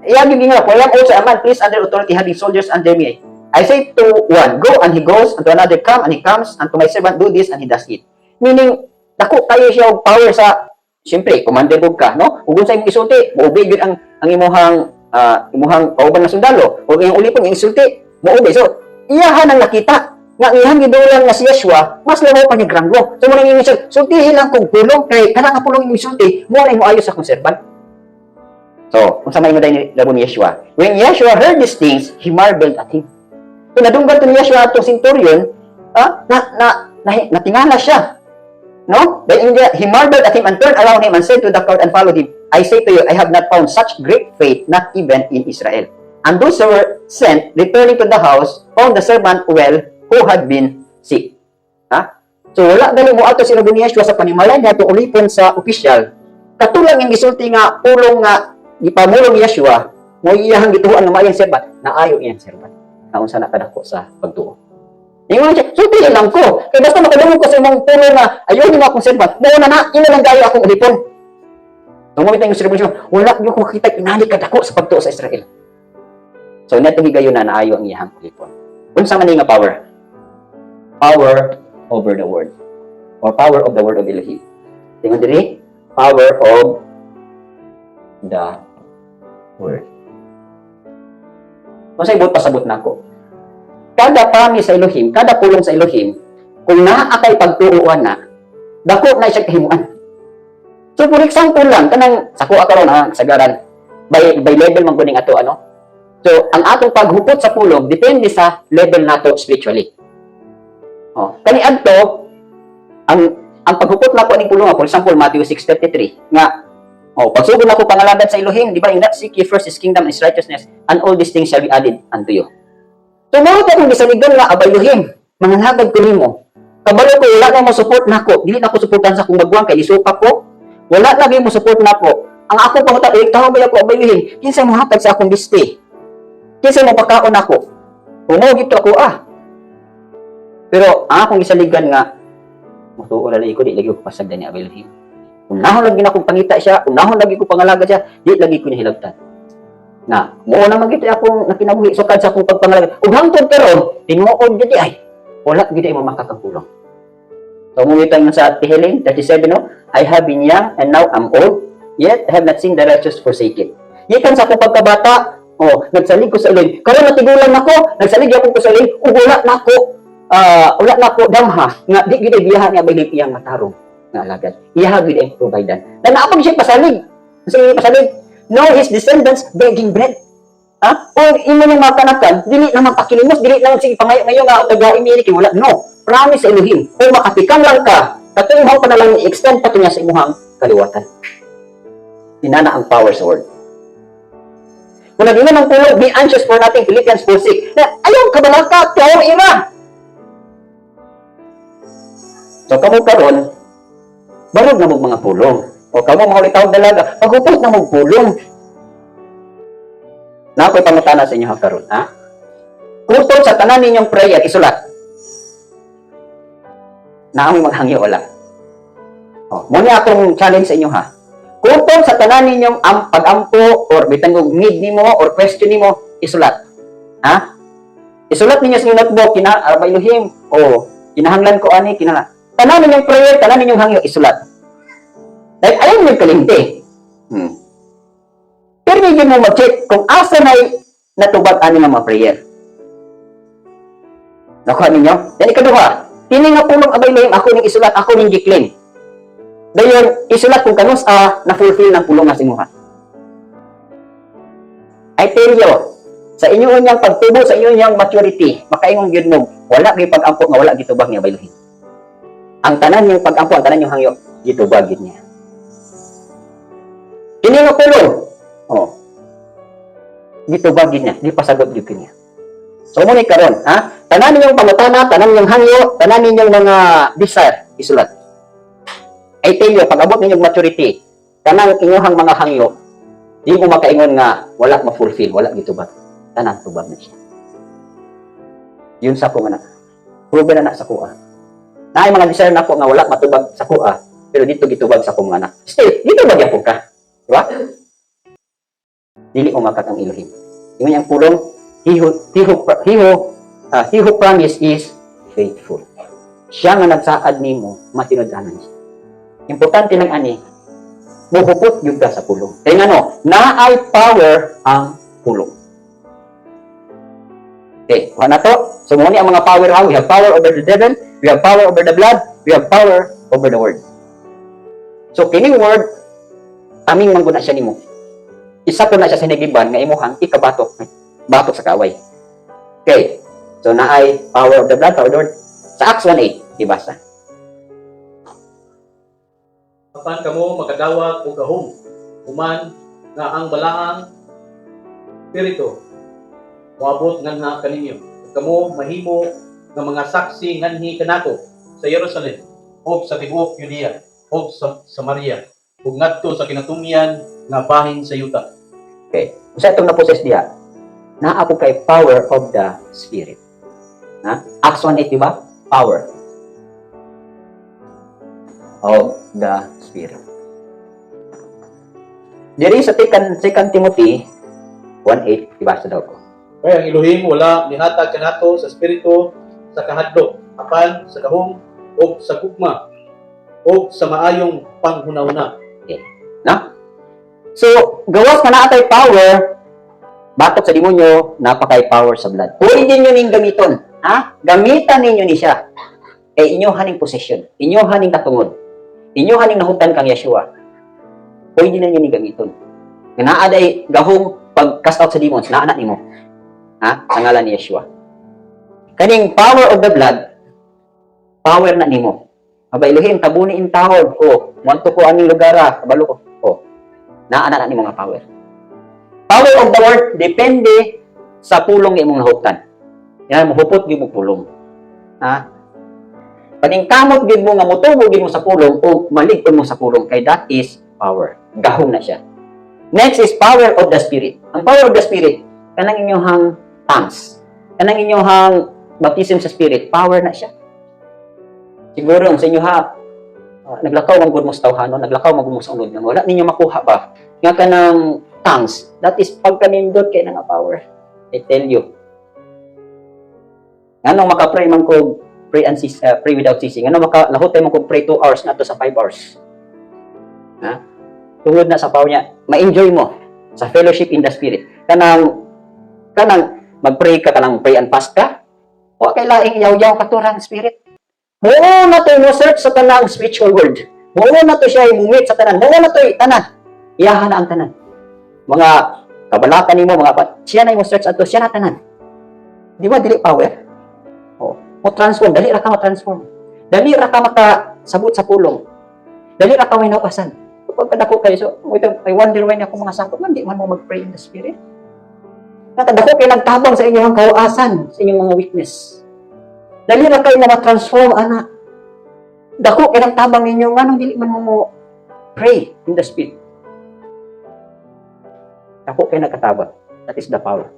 Iyang giingon ko, "I am also a man placed under authority, having soldiers under me. I say to one, 'Go,' and he goes, and to another, 'Come,' and he comes, and to my servant, 'Do this,' and he does it." Meaning, dako kayo siya og power sa, siyempre, commander gud ka, no? Ug unsa imong isulti, moobey gyud ang imuhang imuhang kauban na sundalo o iyang ulipon iyang isulti mo obey. So iyahan ang nakita nga ang iyang gidulang nga si Yeshua mas labaw pa niya ranggo. So mo nang ingon, "Sultihi lang kong pulong kay kana nga pulong imong isulti mo na mo ayo sa akong servant." So, kung sa may ni labo ni Yeshua. When Yeshua heard these things, he marveled at him. So, nadunggan to ni Yeshua atong centurion, na natingala siya. No? Then he marveled at him and turned around him and said to the crowd and followed him, "I say to you, I have not found such great faith, not even in Israel." And those who were sent, returning to the house, found the servant well who had been sick. Ha? So wala gali mo ato si Rabo ni Yeshua sa panimalay niya itong ulipon sa opisyal. Katulang yung gisulti nga pulong nga gipamulong ni Yeshua, mo iyahang gituohan nga maayong servant, naayo iyang servant. Naunsa na kadako sa pagtuo. Ingon siya, "Sulti lang ko. Kay basta makadungog ko sa imong pulong nga ayo ni akong servant, mo na na, imo lang gayo akong ulipon." So mo yung siya, wala gyud ko makita inani kadako sa pagtuo sa Israel. So neto higayon na naayo ang iyahang ulipon. Unsa man ni nga power? Power over the word. Or power of the word of Elohim. Tingnan diri, power of the word. Kung sa ibot pasabot nako. Kada promise sa Elohim, kada pulong sa Elohim, kung naa kay pagtuoan na, dako na siya kahimuan. So for example lang, kanang sa kuha karon ha, kasagaran, by level man kuning ato ano. So ang atong paghupot sa pulong depende sa level nato spiritually. Oh, kani adto ang paghupot nako aning pulong, for example Matthew 6:33 nga oh, pagsugod nako pangalagad sa Elohim, di ba? In that seek ye first his kingdom and his righteousness, and all these things shall be added unto you. So, mo akong gisaligan nga, "Abay Elohim, mangalagad ko nimo. Kabalo ko wala na mo support nako, dili na ko suportahan sa akong maguwang kay isupa ko. Wala na gyud mo support nako. Ang ako pangutan, eh, tawag ba ako, Abay Elohim, kinsa mo hatag sa akong bisti? Kinsa mo pakaon nako? Mo gito ako ah." Pero ang akong gisaligan nga, mutuo na ko, di lagi ko pasagdan ni Abay Elohim. Unahon lagi na akong pangita siya, unahon lagi ko pangalaga siya, di lagi ko niya hilabtan. Na, mo na man gito akong nakinabuhi sukad sa akong pagpangalaga. Ug hangtod karon, tinuod gyud ay wala gyud ay mamakakang pulong. So mo nga sa Tehillim 37, no, "I have been young and now I'm old, yet I have not seen the righteous forsaken." Gikan sa akong pagkabata, oh, nagsalig ko sa Elohim. Karon natigulang nako, nagsalig ako ko sa Elohim, ug wala na ko damha nga di gyud ay biyahan nga Elohim iyang matarong nga alagad. Iya gyud ang provider. Na naapag siya pasalig. Sa pasalig, no his descendants begging bread. Ha? O imo nang makanakan, dili na mapakilimos, dili na sige pangayo ngayon nga taga imili kay wala. No. Promise sa Elohim. Kung makapikam lang ka, katong imong panalang i-extend pa to niya sa imuhang kaliwatan. Inana ang power sa word. Kung nag-ingon ang pulong, "Be anxious for nothing," Philippians 4:6, na ayaw kabalaka, tuo ira. So kamo karon, barog na mo mga pulong. O kamo mga ulitaw dalaga, paghupot na mo pulong. Na ako'y pangutana sa inyo ha karon, ha? Kurtol sa tanan ninyong prayer, isulat. Na amoy maghangyo wala. O, mo ni akong challenge sa inyo ha. Kurtol sa tanan ninyong pag-ampo or bitan og need nimo or question nimo, isulat. Ha? Isulat ninyo sa inyong notebook, kina Abay Elohim, o kinahanglan ko ani, kinahanglan. Tanan ninyong prayer, tanan ninyong hangyo, isulat. Dahil ayaw niyo kalimti. Pero hindi mo mag-check kung asa na natubag ani nga mga prayer. Nakuha ninyo? Yan ikaduha. Kini nga pulong, Abay Elohim, ako ning isulat, ako ning gi-claim. Dayon, isulat kung kanus a na-fulfill ng pulong nga sa imuha. I tell you, sa inyo niyang pagtubo, sa inyo niyang maturity, makaingon gyud mo, wala gyud pag-ampo nga wala gitubag ni Abay Elohim. Ang tanan niyang pag-ampo, ang tanan niyang hangyo, gitubag gyud niya. Kini nga pulong, oh, gitubag gyud niya, di pasagot gyud niya. So mo ni karon, ha? Tanan ninyong pangutana, tanan ninyong hangyo, tanan ninyong mga desire, isulat. I tell you, pag abot ninyong maturity, kanang inyong mga hangyo, di mo makaingon nga wala ma-fulfill, wala gitubag. Tanan tubag na siya. Yun sa ko nga na. Proven na na sa kuha. Naay mga desire nako nga wala matubag sa kuha, pero dito gitubag sa akong anak. Still, gitubag yapon ka. Di ba? Dili mo makat ang Elohim. Ingon niyang pulong, he who promise is faithful. Siya nga nagsaad nimo, matinud-anan siya. Importante lang ani, muhupot gyud ka sa pulong. Kaya ngano, naay power ang pulong. Okay, kuha na to. So, mao ni ang mga power ha. We have power over the devil, we have power over the blood, we have power over the word. So, kining word, aming mangguna siya nimo. Isa ko na siya sa hinagiban nga imuhang ikabatok. Batok sa kaway. Okay. So, naay power of the blood, power of the word. Sa Acts 1:8, ibasa. Apan kamo makadawat og gahom human nga ang Balaang Espiritu moabot nganha kaninyo. Ug kamo mahimo nga mga saksi nganhi kanako sa Jerusalem ug sa tibuok Judea ug sa Samaria ug ngadto sa kinatumyan nga bahin sa yuta. Okay. Unsa itong na-possess diha? Naa po kay power of the Spirit. Ha? Acts 1:8, di ba? Power of the Spirit. Diri sa 2 Timothy 1:8, ibasa daw ko. Kay ang Elohim wala nihatag kanato sa espiritu sa kahadlok apan sa gahom ug sa gugma ug sa maayong panghunahuna. So, gawas nga naa kay power, batok sa demonyo, naa pa kay power sa blood. Pwede ninyo ning gamiton. Ha? Gamitan ninyo ni siya. Kay inyo haning possession, inyo haning katungod, inyo haning nahutan kang Yeshua. Pwede ninyo ning gamiton. Nga naa day gahom pag cast out sa demons, naa na nimo. Ha? Sa ngalan ni Yeshua. Kaning power of the blood, power na nimo. Aba Elohim, tabuni in tahod ko. Muadto ko aning lugar ah, kabalo ko. Oh. Naa na nimo nga power. Power of the word depende sa pulong nga imong nahuptan. Yan, mohupot gyud mo pulong. Ha? Paningkamot gyud mo nga motubo gyud mo sa pulong o malig-on mo sa pulong kay that is power. Gahom na siya. Next is power of the Spirit. Ang power of the Spirit, kanang inyong tongues, kanang inyong baptism sa Spirit, power na siya. Siguro ang sa inyo ha, naglakaw man gud mo sa tawhanon, naglakaw man gud mo sa unod nga wala ninyo makuha ba? Nga kanang tongues, that is pagkanindot kay nga power. I tell you. Nganong maka-pray man ko pray and cease, pray without ceasing? Ngano maka lahutay man ko pray 2 hours ngadto sa 5 hours? Ha? Tungod na sa power niya, ma-enjoy mo sa fellowship in the Spirit. Kanang mag-pray ka, kanang pray and fast ka. Wa kay laing yaw-yaw katurang spirit. Mao na to mo search sa tanang spiritual world. Mao na to siya mumit sa tanan. Mao na to tanan. Iyahan na ang tanan. Mga kabalaka nimo, mga siya na mo search adto, siya na tanan. Di ba dili power? Oh, mo transform, dali ra ka ma-transform. Dali ra ka makasabot sa pulong. Dali ra ka may nauasan. Pag kadako kayo, so, wait, I wonder why ako mga sakop man, di man mo mag-pray in the Spirit. Nakadako kayo nagtabang sa inyong kahuasan, sa inyong mga weakness. Dali ra kayo na ma-transform, ana. Dako kay nagtabang ninyo, nganong dili man mo mo pray in the Spirit? Dako kay nagkatabang. That is the power.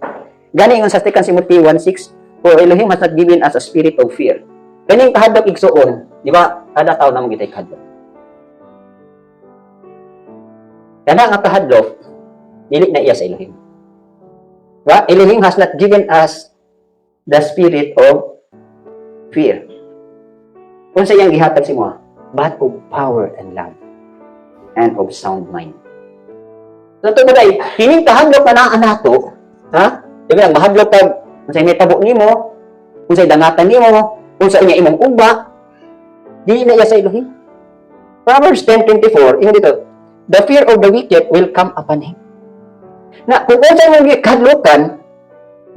Gani ingon sa 2 Timothy 1:6, "For Elohim has not given us a spirit of fear." Kaning kahadlok, igsuon, di ba? Kada tao na gitay kahadlok. Kana nga kahadlok, dili na iya sa Elohim. Ba? Elohim has not given us the spirit of fear. Unsa iyang gihatag sa imo? But of power and love and of sound mind. So ito ba day, kining kahadlok na naa nato, ha? Di ba, mahadlok ka unsay may tabo nimo, unsay dangatan nimo, unsa inya imong uba, dili na iya sa Elohim. Proverbs 10:24, ingon dito, "The fear of the wicked will come upon him." Na kung unsa imong gikahadlokan,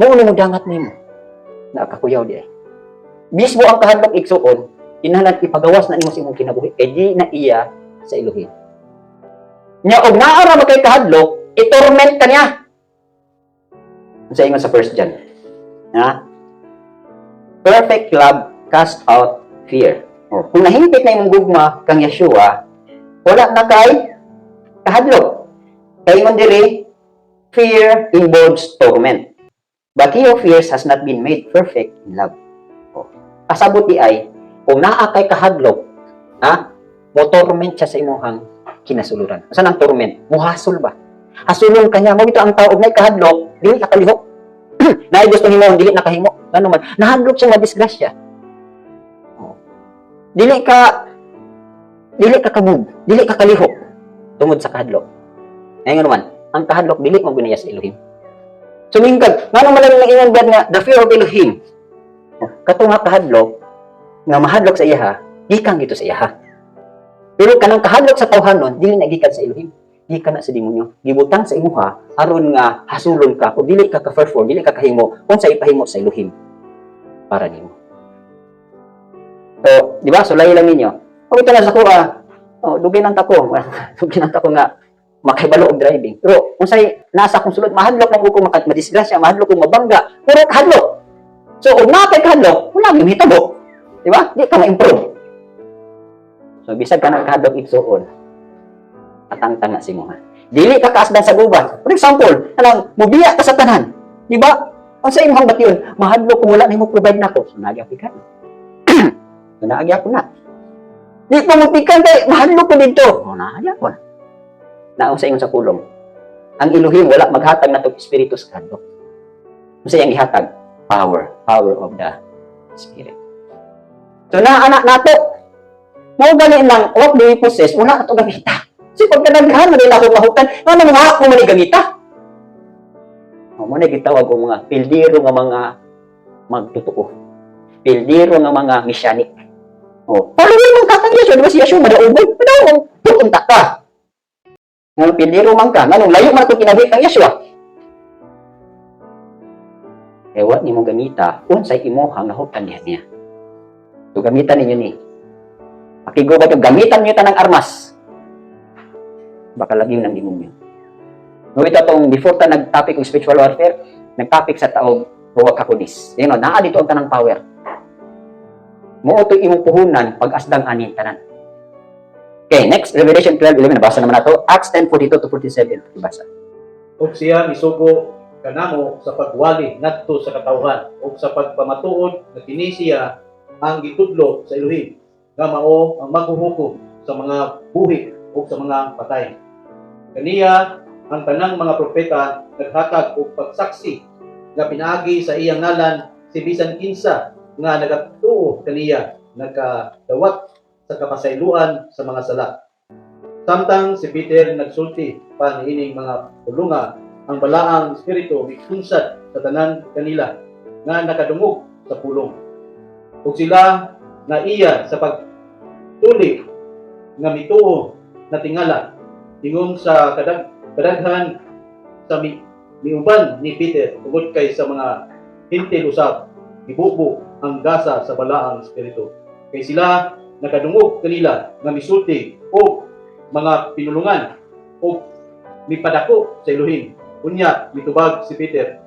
mao ni mo dangat nimo. Na kakuyaw di ay. Mismo ang kahadlok, igsuon, kinahanglan ipagawas na nimo sa imong kinabuhi kay di na iya sa Elohim. Nya og naa ra kay kahadlok, i-torment ka niya. Unsa ingon sa First John? Ha? "Perfect love cast out fear." O, kung nahimpit na imong gugma kang Yeshua, wala na kay kahadlok. Kay ingon diri, "Fear involves torment. But he who fears has not been made perfect in love." O, kasabot di ay, kung naa kay kahadlok, ha, mo torment siya sa imong kinasuluran. Asa ang torment? Muhasol ba? Hasulon ka niya. Mao ito ang tao og nay kahadlok, dili ka kalihok. Naay gusto himo, dili nakahimo. Ngano man, nahadlok siya nga disgrasya. Oh. Dili ka kamove, dili ka kalihok tungod sa kahadlok. Ngayon naman, ang kahadlok dili mo sa Elohim. Sumingkag, ngano man lang ingon brad nga the fear of Elohim? Oh, kato nga kahadlok nga mahadlok sa iyaha, gikan gito sa iyaha. Pero kanang kahadlok sa tawhanon, dili na gikan sa Elohim. Gikan na sa demonyo. Gibutang sa imuha aron nga hasulon ka o dili ka ka-perform, dili ka kahimo unsa ipahimo sa Elohim para nimo. So, di ba? Sulay lang ninyo. O ito na sa kuha. Oh, dugay nang tako. Dugay nang tako nga makahibalo og driving. Pero unsay nasa akong sulod, mahadlok lang ko maka madisgrasya, mahadlok ko mabangga. Pero kahadlok. So, og naa kay kahadlok, wala gyud mahitabo. Di ba? Di ka ma-improve. So, bisag ka nang kahadlok, igsuon, atangtang na si mo ha. Dili ka kaasdan sa gubat. For example, anang mubiya ka sa tanan. Di ba? Unsa imong bation? Mahadlok kung wala nimo provide nako. So, naagi ako ka. So, naagi ako na. Di ko mo pikan kay mahadlok ko dito. Oh, naagi ako na. Naong sa ingon sa pulong. Ang Elohim wala maghatag natong espiritu sa kahadlok. Unsa iyang gihatag? Power. Power of the Spirit. So na anak nato. Mao gani lang what do we possess? Wala ato gamita. Kasi pag kadaghan man nila akong mahutan, ngano mga ako man ni gamita? O mo na gitawag og mga pildiro nga mga magtotoo. Pildiro nga mga messianic. O, following man ka kang Yeshua, di ba si Yeshua madaogay? Madaogay, tuunta ka. Nga pildiro man ka, nganong layo man itong kinabuhi kang Yeshua. Eh, wa nimo gamita, unsay imuhang nahutan diha niya. So, gamitan ninyo ni. Pakigubat yung gamitan niyo tanang armas. Baka lagi ng demonyo. No, ito tong before ta nag-topic og spiritual warfare, nag-topic sa taog Ruach HaKodesh. Yun, naa dito ang tanang power. Mo to imong puhunan pag-asdang ani tanan. Okay, next, Revelation 12:11, nabasa naman nato. Acts 10:42 to 47, ibasa. Ug siya misugo kanamo sa pagwali ngadto sa katawhan ug sa pagpamatuod nga kini siya ang gitudlo sa Elohim nga mao ang maghuhukom sa mga buhi ug sa mga patay. Kaniya ang tanang mga propeta naghatag og pagsaksi nga pinaagi sa iyang ngalan si bisan kinsa nga nagatuo kaniya nagkadawat sa kapasayloan sa mga sala. Samtang si Peter nagsulti pa niining mga pulunga, ang Balaang Espiritu mikunsad sa tanan kanila nga nakadungog sa pulong. Ug sila na iya sa pagtuli nga mituo na tingala ingon sa kadaghan sa miuban ni Peter tungod kay sa mga Hentil usab gibubo ang gasa sa Balaang Espiritu kay sila nakadungog kanila nga misulti og mga pinulungan o mipadako sa Elohim. Unya mitubag si Peter,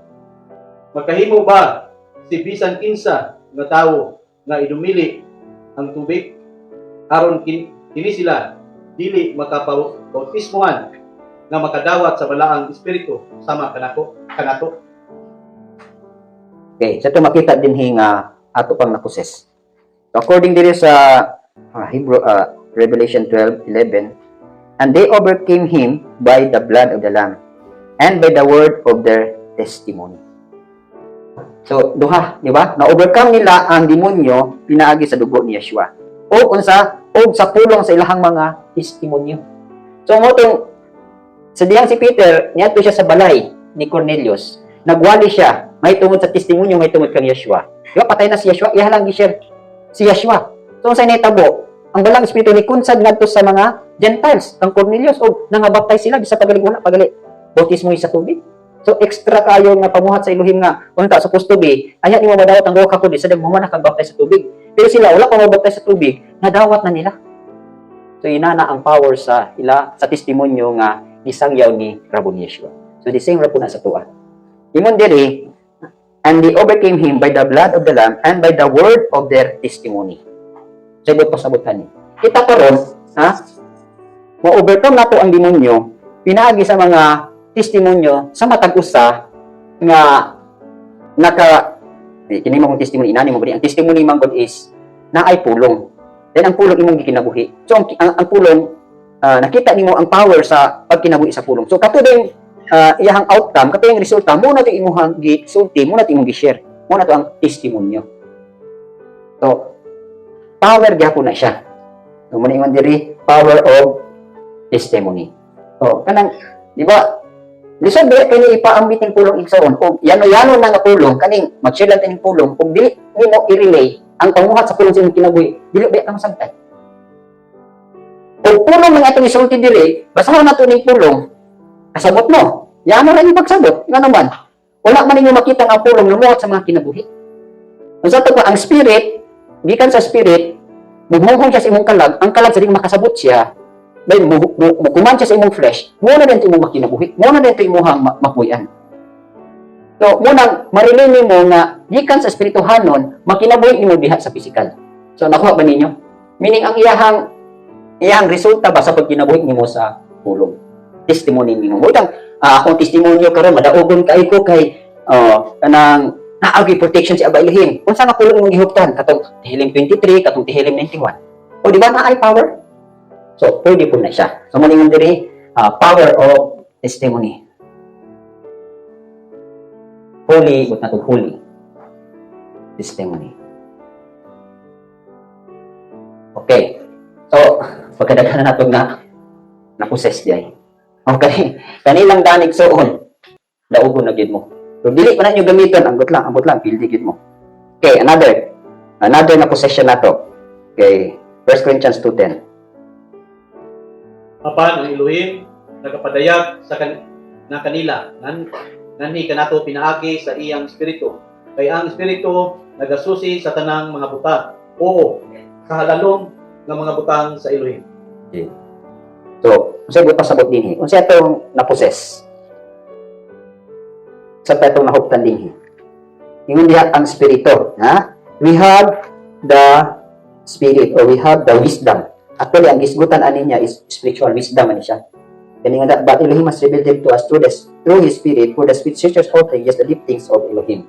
"Makahimo ba si bisan kinsa nga tawo nga idumili ang tubig aron kini sila dili makapabautismuhan nga makadawat sa Balaang Espiritu sama kanato?" Okay, sa ito makita din nga ato pang na-possess. So, according diri sa Hebrew, Revelation 12:11, "And they overcame him by the blood of the Lamb and by the word of their testimony." So, duha, di ba? Na-overcome nila ang demonyo pinaagi sa dugo ni Yeshua. O unsa? O sa pulong sa ilahang mga testimonyo. So, mo tong sa diyang si Peter, niadto siya sa balay ni Cornelius. Nagwali siya, may tungod sa testimonyo, may tungod kang Yeshua. Di ba, patay na si Yeshua, iya lang gi-share si Yeshua. So, unsay nahitabo? Ang Balaang Espiritu ni kunsad ngadto sa mga Gentiles, ang Cornelius, og nangabaptize sila, bisa pagali wala pagali bautismo sa tubig. So, extra kayo nga pamuhat sa Elohim nga, unta, supposed to be, aya nimo madawat ang Ruach HaKodesh, sa mo man nakabaptize sa tubig. Pero sila, wala pa mabaptize sa tubig, nadawat na nila. So, inana ang power sa ila, sa testimonyo nga gisangyaw ni Rabon Yeshua. So, the same ra po na sa tuwa. Ingon diri, "And they overcame him by the blood of the Lamb and by the word of their testimony." So, ibot pasabutan ni. Kita karon, ha? Ma-overcome nato ang demonyo pinaagi sa mga testimonyo sa matag usa nga naka eh, kini mo testimony inani mo ang testimony man gud is naay pulong. Then ang pulong imong gikinabuhi. So ang pulong, nakita nimo ang power sa pagkinabuhi sa pulong. So kato din iyahang outcome, kato yung resulta mo na to imong gisulti, mo na to imong gi-share. Mo na to ang testimonyo. So power gyapon na siya. So mo na ingon diri, power of testimony. So kanang di ba Lisod ba kay ni ipaambit ning pulong, igsoon, og yano-yano na nga pulong, kaning mag-share lang tining pulong ug dili nimo i-relay ang pangmuhat sa pulong sa imong kinabuhi, dili ba ka masabtan? Og pulong mga atong isulti diri, basahon nato ning pulong, kasabot mo. Yano ra yung pagsabot, nga naman. Wala man ninyo makita nga pulong lumuhat sa mga kinabuhi. Ang sa pa, ang spirit, gikan sa spirit, muhunghong siya sa imong kalag, ang kalag sa ding makasabot siya, then mukuman siya sa imong flesh, mo na din imong makinabuhi, mo na din imong mapuy-an. So, munang marilay nimo nga gikan sa espirituhanon, makinabuhi nimo diha sa physical. So, nakuha ba ninyo? Meaning, ang iyahang resulta ba sa pagkinabuhi nimo sa pulong. Testimony nimo. Butang akong testimonyo karon madaogon kay ko kay kanang naagi protection si Abba Elohim. Unsa nga pulong imong gihuptan? Katong Tehillim 23, katong Tehillim 91. O di ba naay power? So, pwede po na siya. So, mo ningon diri, power of testimony. Holy, but not holy testimony. Okay. So, pagkadaghan na nato nga na-possess di. Okay. Kanilang danig suon, daugon na gyud mo. So, dili pa na nyo gamiton, anggot lang, pildi gyud mo. Okay, another. Another na possession nato. Okay, 1 Corinthians 2:10. Apan ang Elohim nagapadayag sa na kanila nganhi kanato pinaagi sa iyang espiritu, kay ang espiritu nagasusi sa tanang mga butang, oo, kahalalom nga mga butang sa Elohim. So, unsay buot pasabot dinhi? Unsa atong na-possess? Sa atong nahuptan dinhi? Ingon diha ang spirito, ha? We have the spirit or we have the wisdom. Actually, ang gisgutan ani niya is spiritual wisdom ani siya. Kani nga, but Elohim has revealed him to us through His Spirit, for the Spirit searches all things, yes, the deep things of Elohim.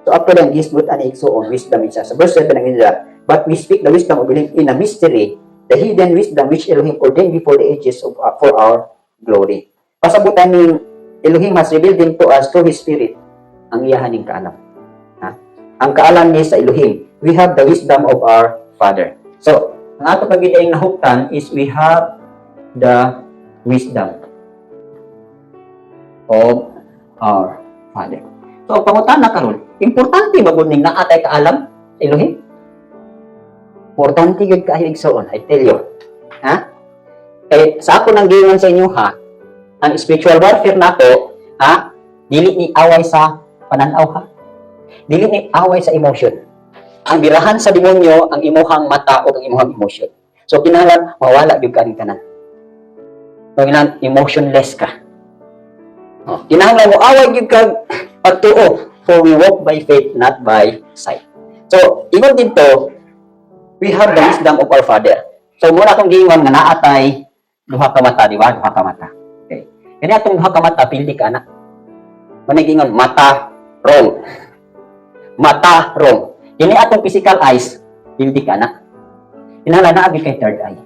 So actually, ang gisgut ani, igsoon, wisdom siya. Sa verse 7 ang ingon, "But we speak the wisdom of Elohim in a mystery, the hidden wisdom which Elohim ordained before the ages for our glory." Pasabutan ni Elohim has revealed him to us through His Spirit, ang iyahan ning kaalam. Ha? Ang kaalam ni sa Elohim. We have the wisdom of our Father. So, ang ato pag nahuptan is we have the wisdom of our Father. So, ang pangutana karon, importante ba gud ning naa tay kaalam sa Elohim? Importante gyud kaayo, igsoon, I tell you. Ha? Kay sa ako nang giingon sa inyo ha, ang spiritual warfare nato, ha, dili ni away sa pananaw ha. Dili ni away sa emotion. Ang birahan sa demonyo ang imuhang mata o ang imuhang emotion. So kinahanglan mawala gyud ka ning tanan. So kinahanglan emotionless ka. Oh, kinahanglan mo away gyud kag pagtuo, for we walk by faith, not by sight. So ingon dito, we have the wisdom of our Father. So muna akong giingon nga naa tay duha ka mata, di ba? Duha ka mata. Okay. Kani atong duha ka mata, pildi ka ana. Muna giingon mata wrong. Mata wrong. Kini atong physical eyes, pildi ka na. Kinahanglan naa gyud kay third eye.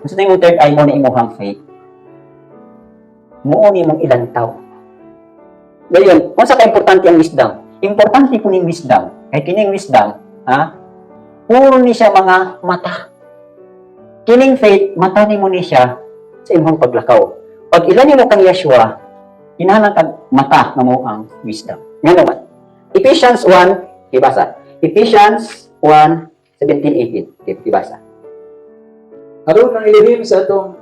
Unsa na imong third eye? Mo na imong faith. Muo ni imong ilantaw. Dayon, unsa ka importante ang wisdom? Importante po ning wisdom. Kay kining wisdom, ha? Puro ni siya mga mata. Kining faith, mata nimo ni siya sa imong paglakaw. Pag ilan nimo kang Yeshua, kinahanglan kag mata nga mo ang wisdom. Nga naman. Ephesians 1, ibasa. Ephesians 1, 17, 18. Okay, ibasa. Aron ang Elohim sa atong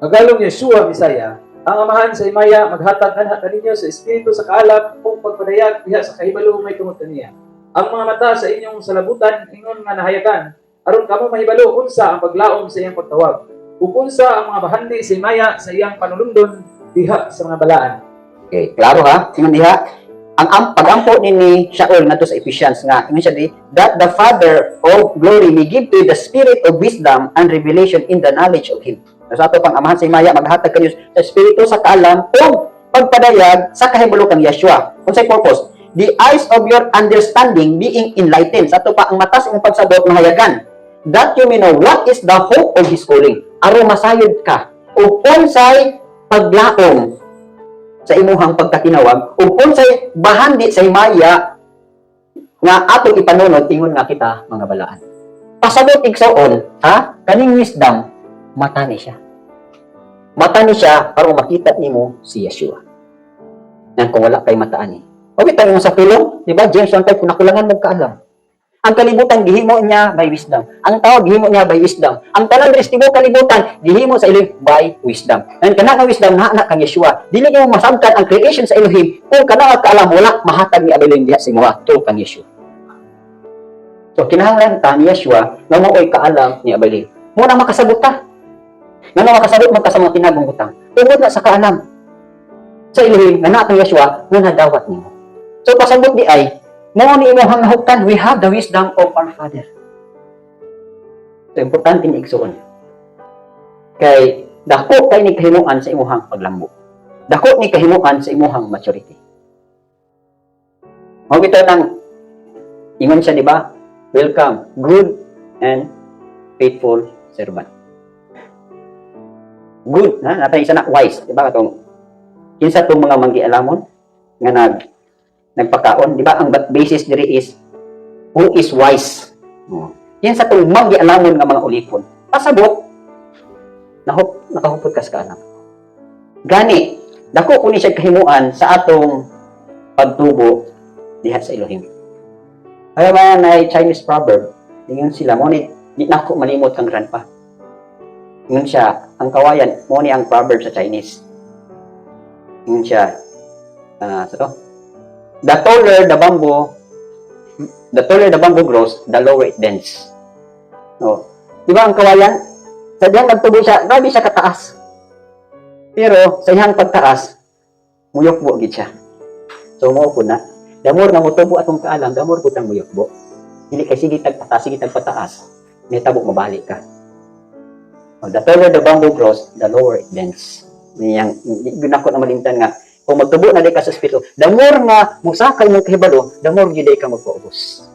agalong Yeshua Mesaya, ang Amahan sa himaya, maghatag anha kaninyo sa espiritu sa kaalam ug pagpadayag diha sa kahibalo may tungod kaniya. Ang mga mata sa inyong salabutan ingon nga nahayagan, aron kamo mahibalo unsa ang paglaom sa iyang pagtawag ug unsa ang mga bahandi sa himaya sa iyang panulundon diha sa mga balaan. Okay, klaro ha? Ingon diha, ang pagampo ni Shaul ngadto sa Ephesians nga ingon siya di that the Father of glory may give to you the spirit of wisdom and revelation in the knowledge of Him. So, sa ato pang Amahan sa himaya maghatag kanyo sa espiritu sa kaalam ug pagpadayag sa kahibalo kang Yeshua. Unsay purpose? The eyes of your understanding being enlightened. Sa ato pa ang mata sa imong pagsabot mahayagan. That you may know what is the hope of His calling. Aron masayod ka ug unsay paglaom sa imuhang pagkatinawag ug unsay bahandi sa himaya nga atong ipanunod ingon nga kita mga balaan. Pasabot, igsoon, ha? Kaning wisdom, mata ni siya. Mata ni siya para makita nimo si Yeshua. Yan kung wala kay mataan eh. O bitaw mo sa pulong, di ba? James 1:5, kung nakulangan mo kaalam. Ang kalibutan gihimo niya by wisdom. Ang tao gihimo niya by wisdom. Ang tanan diri sa tibuok kalibutan gihimo sa Elohim by wisdom. And kana nga wisdom naa na kang Yeshua. Dili nimo masabtan ang creation sa Elohim kung kana nga kaalam wala mahatag ni Elohim diha sa imoha through kang Yeshua. So kinahanglan ta ni Yeshua nga mao'y kaalam ni Elohim. Mo na makasabot ta. Nga na makasabot man ka sa mga tinagong butang. Tungod na sa kaalam sa Elohim nga naa kang Yeshua nga nadawat nimo. So pasabot di ay mao ni imong nahuptan, we have the wisdom of our Father. So importante ni, igsuon. Kay dako kay ni kahimuan sa imuhang paglambo. Dako ni kahimuan sa imuhang maturity. Mao bitaw nang ingon siya, di ba? "Welcome, good and faithful servant." Good, ha? Natay isa na wise, di ba, katong kinsa tong mga manggialamon nga nagpakaon, di ba? Ang basis diri is who is wise. Oh. Kinsa tong manggialamon nga mga ulipon. Pasabot nakahupot ka sa kaalam. Gani, dako ko ni siya kahimuan sa atong pagtubo diha sa Elohim. Kaya ba na Chinese proverb, ingon sila, mo ni di nako malimot kang grandpa. Ingon siya, ang kawayan, mo ni ang proverb sa Chinese. Ingon siya, sa to, "The taller the bamboo grows, the lower it bends." No. Di ba ang kawayan? Sa diyang nagtubo siya, grabe siya kataas. Pero sa iyang pagtaas, muyokbo gid siya. So mo po na. The more nga motubo atong kaalam, the more pud tang muyokbo. Dili kay sige tag pataas, sige tag pataas. May tabo mabalik ka. Oh, the taller the bamboo grows, the lower it bends. Niyang ginako na malimtan nga kung magtubo na di ka sa espiritu, the more nga musakay mo kahibalo, the more gyud ka magpaubos.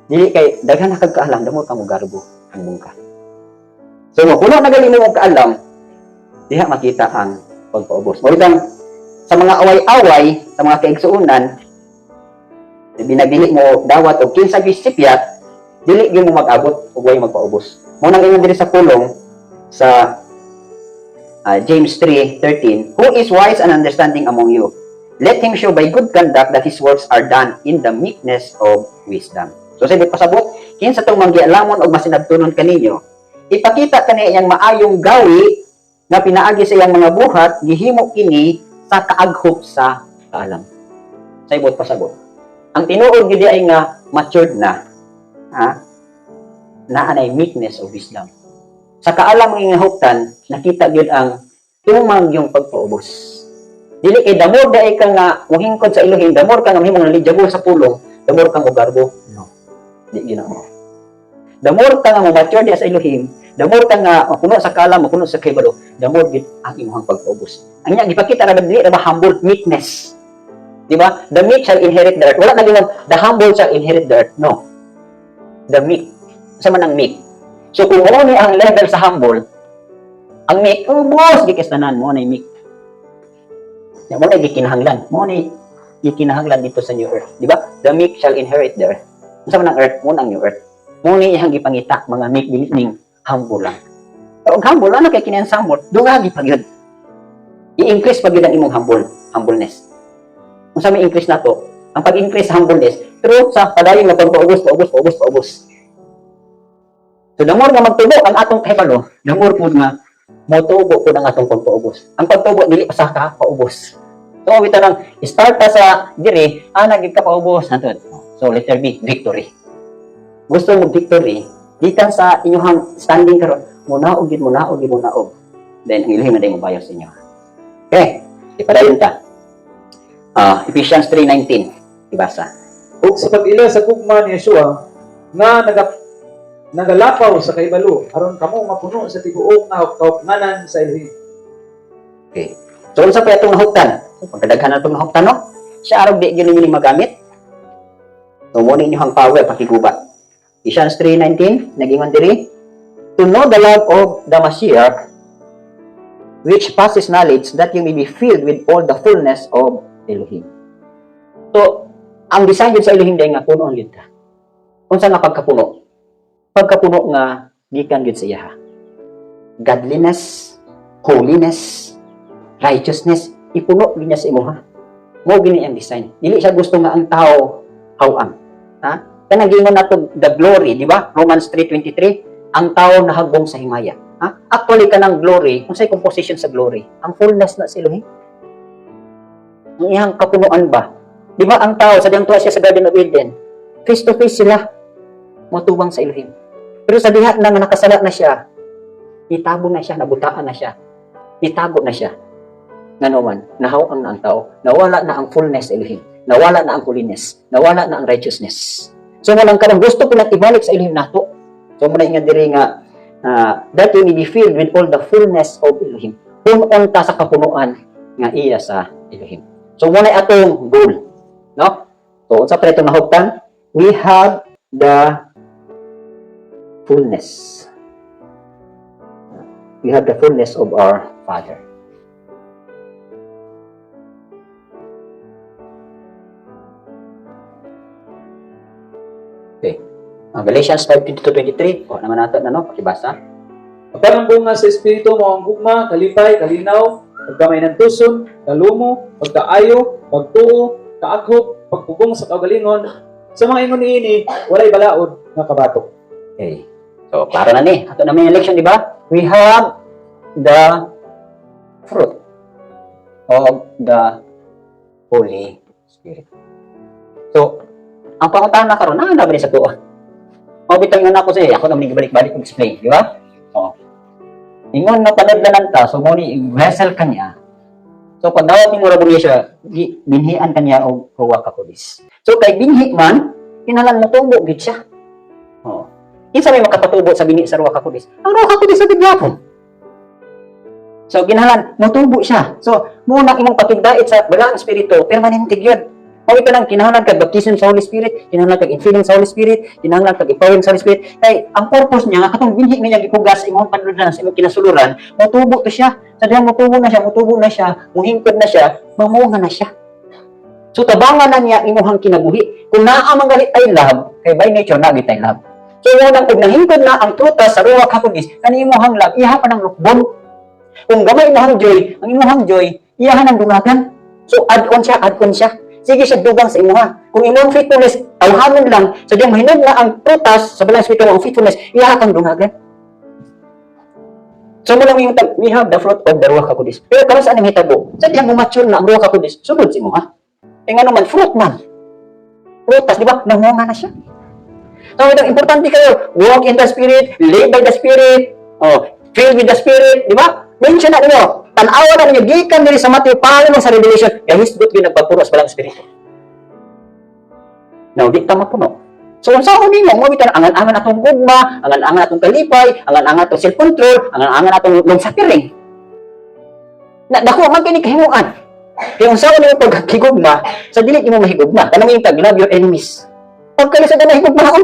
Dili kay daghan na kag kaalam, the more ka mogarbo ang mungka. So mo puno na gali mo og kaalam, diha makita ang pagpaubos. Mo sa mga away-away, sa mga kaigsuonan, binagdili mo dawat og kinsa gyud sipyat, dili gyud mo mag-abot og way magpaubos. Mo nang ingon diri sa pulong sa James 3:13, "Who is wise and understanding among you? Let him show by good conduct that his works are done in the meekness of wisdom." So sa pasabot, kinsa tong manggialamon og masinabtunon kaninyo, ipakita kani iyang maayong gawi nga pinaagi sa iyang mga buhat, gihimo kini sa kaaghop sa kaalam. Sa ibot pasabot. Ang tinuod gyud ay nga matured na, ha? Naa nay meekness of wisdom. Sa kaalam nga huptan, nakita gyud ang tumang yung pagpaubos. Dili kay the more daay ka nga muhingkod sa Elohim, the more ka nga mahimong knowledgeable sa pulong, the more kang mugarbo. No. Di gyud na mo. The more ka nga mo-mature diha sa Elohim, the more ka nga mapuno sa kaalam, mapuno sa kahibalo, the more gyud ang imong pagpaubos. Ang nya gipakita ra ba, dili ra ba humble, meekness. Di ba? "The meek shall inherit the earth." Wala na gingon, "The humble shall inherit the earth." No. The meek. Sa man ang meek? So kung mo ni ang level sa humble, ang meek, ubos gikas tanan mo na meek. Ya mo na gikinahanglan. Mo ni gikinahanglan dito sa new earth, di ba? "The meek shall inherit the earth." Unsa man ang earth? Mo ang new earth. Mo ni iyang gipangita mga meek, dili ning humble lang. Pero ang humble, ano kay kini ang humble? Dungagi pa gyud. I-increase pa gyud ang imong humbleness. Unsa may increase nato? Ang pag-increase sa humbleness through sa padayon nga pagpaubos, paubos, paubos, paubos. So the more nga magtubo ang atong kahibalo, the more pud nga motubo pud ang atong pagpaubos. Ang pagtubo dili pa sa ka paubos. So bitaw nang start ta sa diri, ana gid ka paubos hantod. So letter B, victory. Gusto mo victory, gikan sa inyong standing karon, munaog gid, munaog gid, munaog. Then ang Elohim na mo bayo sa inyo. Okay, ipadayon ta. Ephesians 3:19 ibasa. Ug sa pag-ila sa gugma ni Yeshua nga nagalapaw sa kahibalo aron kamo mapuno sa tibuok nga kaupnganan sa Elohim. Okay. So unsa pa itong nahuptan? So, pagkadaghan na itong nahuptan, no? Siya arog di gyud ninyo ni magamit. So mo ninyo ang power pakiguba. Ephesians 3:19 nagingon diri, "To know the love of the Mashiach which passes knowledge, that you may be filled with all the fullness of Elohim." So, ang design jud sa Elohim dahil nga puno gyud ka. Unsa nga pagkapuno? Pagkapuno nga gikan gyud sa iya. Godliness, holiness, righteousness, Ipuno gyud niya sa imuha. Mao gini ang design. Dili siya gusto nga ang tao hawang. Ha? Kanang giingon nato the glory, di ba? Romans 3:23, ang tao nahagbong sa himaya. Ha? Actually, kanang glory, kung say composition sa glory, ang fullness na sa Elohim. Ang iyang kapunuan ba? Di ba ang tao, sa diyang tuwa siya sa Garden of Eden, face to face sila, motubang sa Elohim. Pero sa diha na nga nakasala na siya, itabo na siya, nabutaan na siya, itago na siya. Ngano man, nahawang na ang tao, nawala na ang fullness sa Elohim, nawala na ang holiness, nawala na ang righteousness. So walang karong gusto ko lang ibalik sa Elohim nato. So muna nga diri nga that you may be filled with all the fullness of Elohim. Punon ta sa kapunuan nga iya sa Elohim. So muna atong goal, no? So unsa pa ito nahugtan? We have the fullness. We have the fullness of our Father. Okay. Ang Galatians 5:22-23, o naman nato na, no, pakibasa. Apan ang bunga sa Espiritu mao ang gugma, kalipay, kalinaw, pagkamahinantuson, kalumo, pagkaayo, pagtuo, kaaghop, pagpugong sa kaugalingon. Sa mga ingon niini, walay balaod nga kabatok. Okay. So, klaro na ni. Ato naman yung election, di ba? We have the fruit of the Holy Spirit. So, ang pangutana karon na ba ni sa tuwa? Mao bitang nga nako sa ako naman balik-balik og explain, di ba? Oh. Ingon na panadlanan ta, so mo ni vessel kanya. So pag dawat nimo ra siya, binhian kanya og Ruach HaKodesh. So kay binhi man, kinahanglan motubo gid siya. Oh. Kinsa may makapatubo sa binhi sa Ruach HaKodesh? Ang Ruach HaKodesh sa gyapon. So kinahanglan motubo siya. So mo na imong pakigdait sa Balaang Espiritu, permanente gyud. Mao ito nang kinahanglan kag baptism sa Holy Spirit, kinahanglan kag infilling sa Holy Spirit, kinahanglan kag empowering sa Holy Spirit. Kay ang purpose niya nga katong binhi nga niya gipugas sa imong panludan, sa imong kinasuluran, motubo to siya. Sa diyang motubo na siya, motubo na siya, muhingkod na siya, mamunga na siya. So tabangan na niya imuhang kinabuhi. Kung naa man gani tay love, kay by nature naa tay love. So mo nang og nahingkod na ang prutas sa Ruach HaKodesh, kani imuhang love, iha pa ng lukbon. Kung gamay imong joy, ang imuhang joy, iyahan ang dungagan. So add on siya, add on siya. Sige siya dugang sa imuha. Kung imong faithfulness, tawhanon lang, sa diyang mahinog na ang prutas sa Balaang Espiritu, ang faithfulness, iyaha kang dungagan. So mo lang yung we have the fruit of the Ruach HaKodesh. Pero karon sa anong hitabo? Sa diyang mature na ang Ruach HaKodesh, sulod sa imuha. E nga naman, fruit man. Prutas, di ba? Nangunga na siya. So, ito, importante kayo, walk in the Spirit, live by the Spirit, oh, filled with the Spirit, di ba? Mention na ninyo, tanawa na ninyo, gikan diri sa Matthew, paano sa Revelation, kaya hisgot yun nagpapuro sa Balaang Espiritu. Now, di ta mapuno. So, kung saan ninyo, mo bitan angan-angan atong gugma, angan-angan atong kalipay, angan-angan atong self-control, angan-angan atong long suffering. Na dako man kini kahimuan. Kaya kung saan nimo paghigugma, sa dili nimo mahigugma. Kanang yung tag love your enemies. Pagkali sa ganang higugmaon,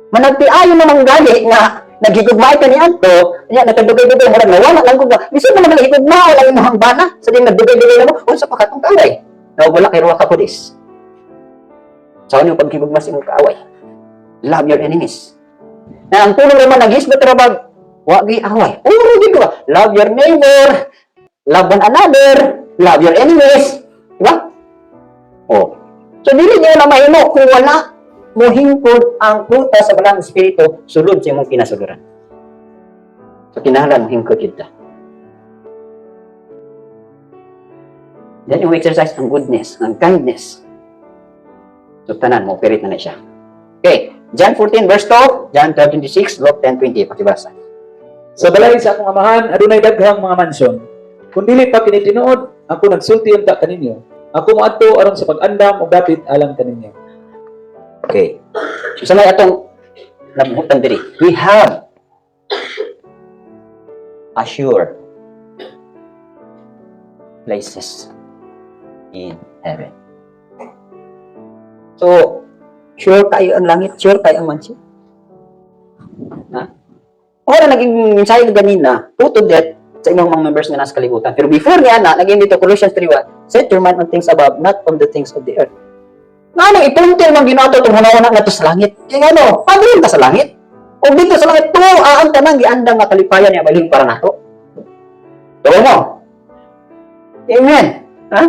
managpiayon naman gali nga naghigugmaay ka ni Anto, nya nagkadugay-dugay murag nawala lang gugma. Bisan man naman higugmaon ang imong bana, sa ding nagdugay-dugay na mo, unsa pa katong kaaway? Na wala kay Ruach HaKodesh. Sa ano yung paghigugma sa imong kaaway? Love your enemies. Na ang pulong naman naghisgot ra bag, wa gi away. Puro gid ba? Love your neighbor, love one another, love your enemies. Diba? Oh. So dili niyo na mahimo kung wala mohingkod ang prutas sa Balaang Espiritu sulod sa imong kinasuluran. So kinahanglan mohingkod kita. Then yung exercise ang goodness, ang kindness. So tanan mo operate na na siya. Okay, John 14 verse 2, John 12:26, Luke 10:20, pakibasa. Sa balay sa akong amahan, adunay daghang mga mansyon. Kung dili pa kini tinuod, ako nagsulti unta kaninyo. Ako moadto aron sa pag-andam og dapit alang kaninyo. Okay. So sa may atong nabuhutan diri, we have assured places in heaven. So, sure kayo ang langit, sure kayo ang mansyon. Ha? Ora naging mensahe ko ganina, put to death sa imong mga members nga nasa kalibutan. Pero before niya na, naging dito Colossians 3:1, set your mind on things above, not on the things of the earth. Nga nang ipunti man ginato itong hunahuna na to sa langit. Kaya ano, padulong ta sa langit. O dito sa langit, to ang tanang giandang nga kalipayan niya balhin para nato. Tuo mo. Amen. Ha?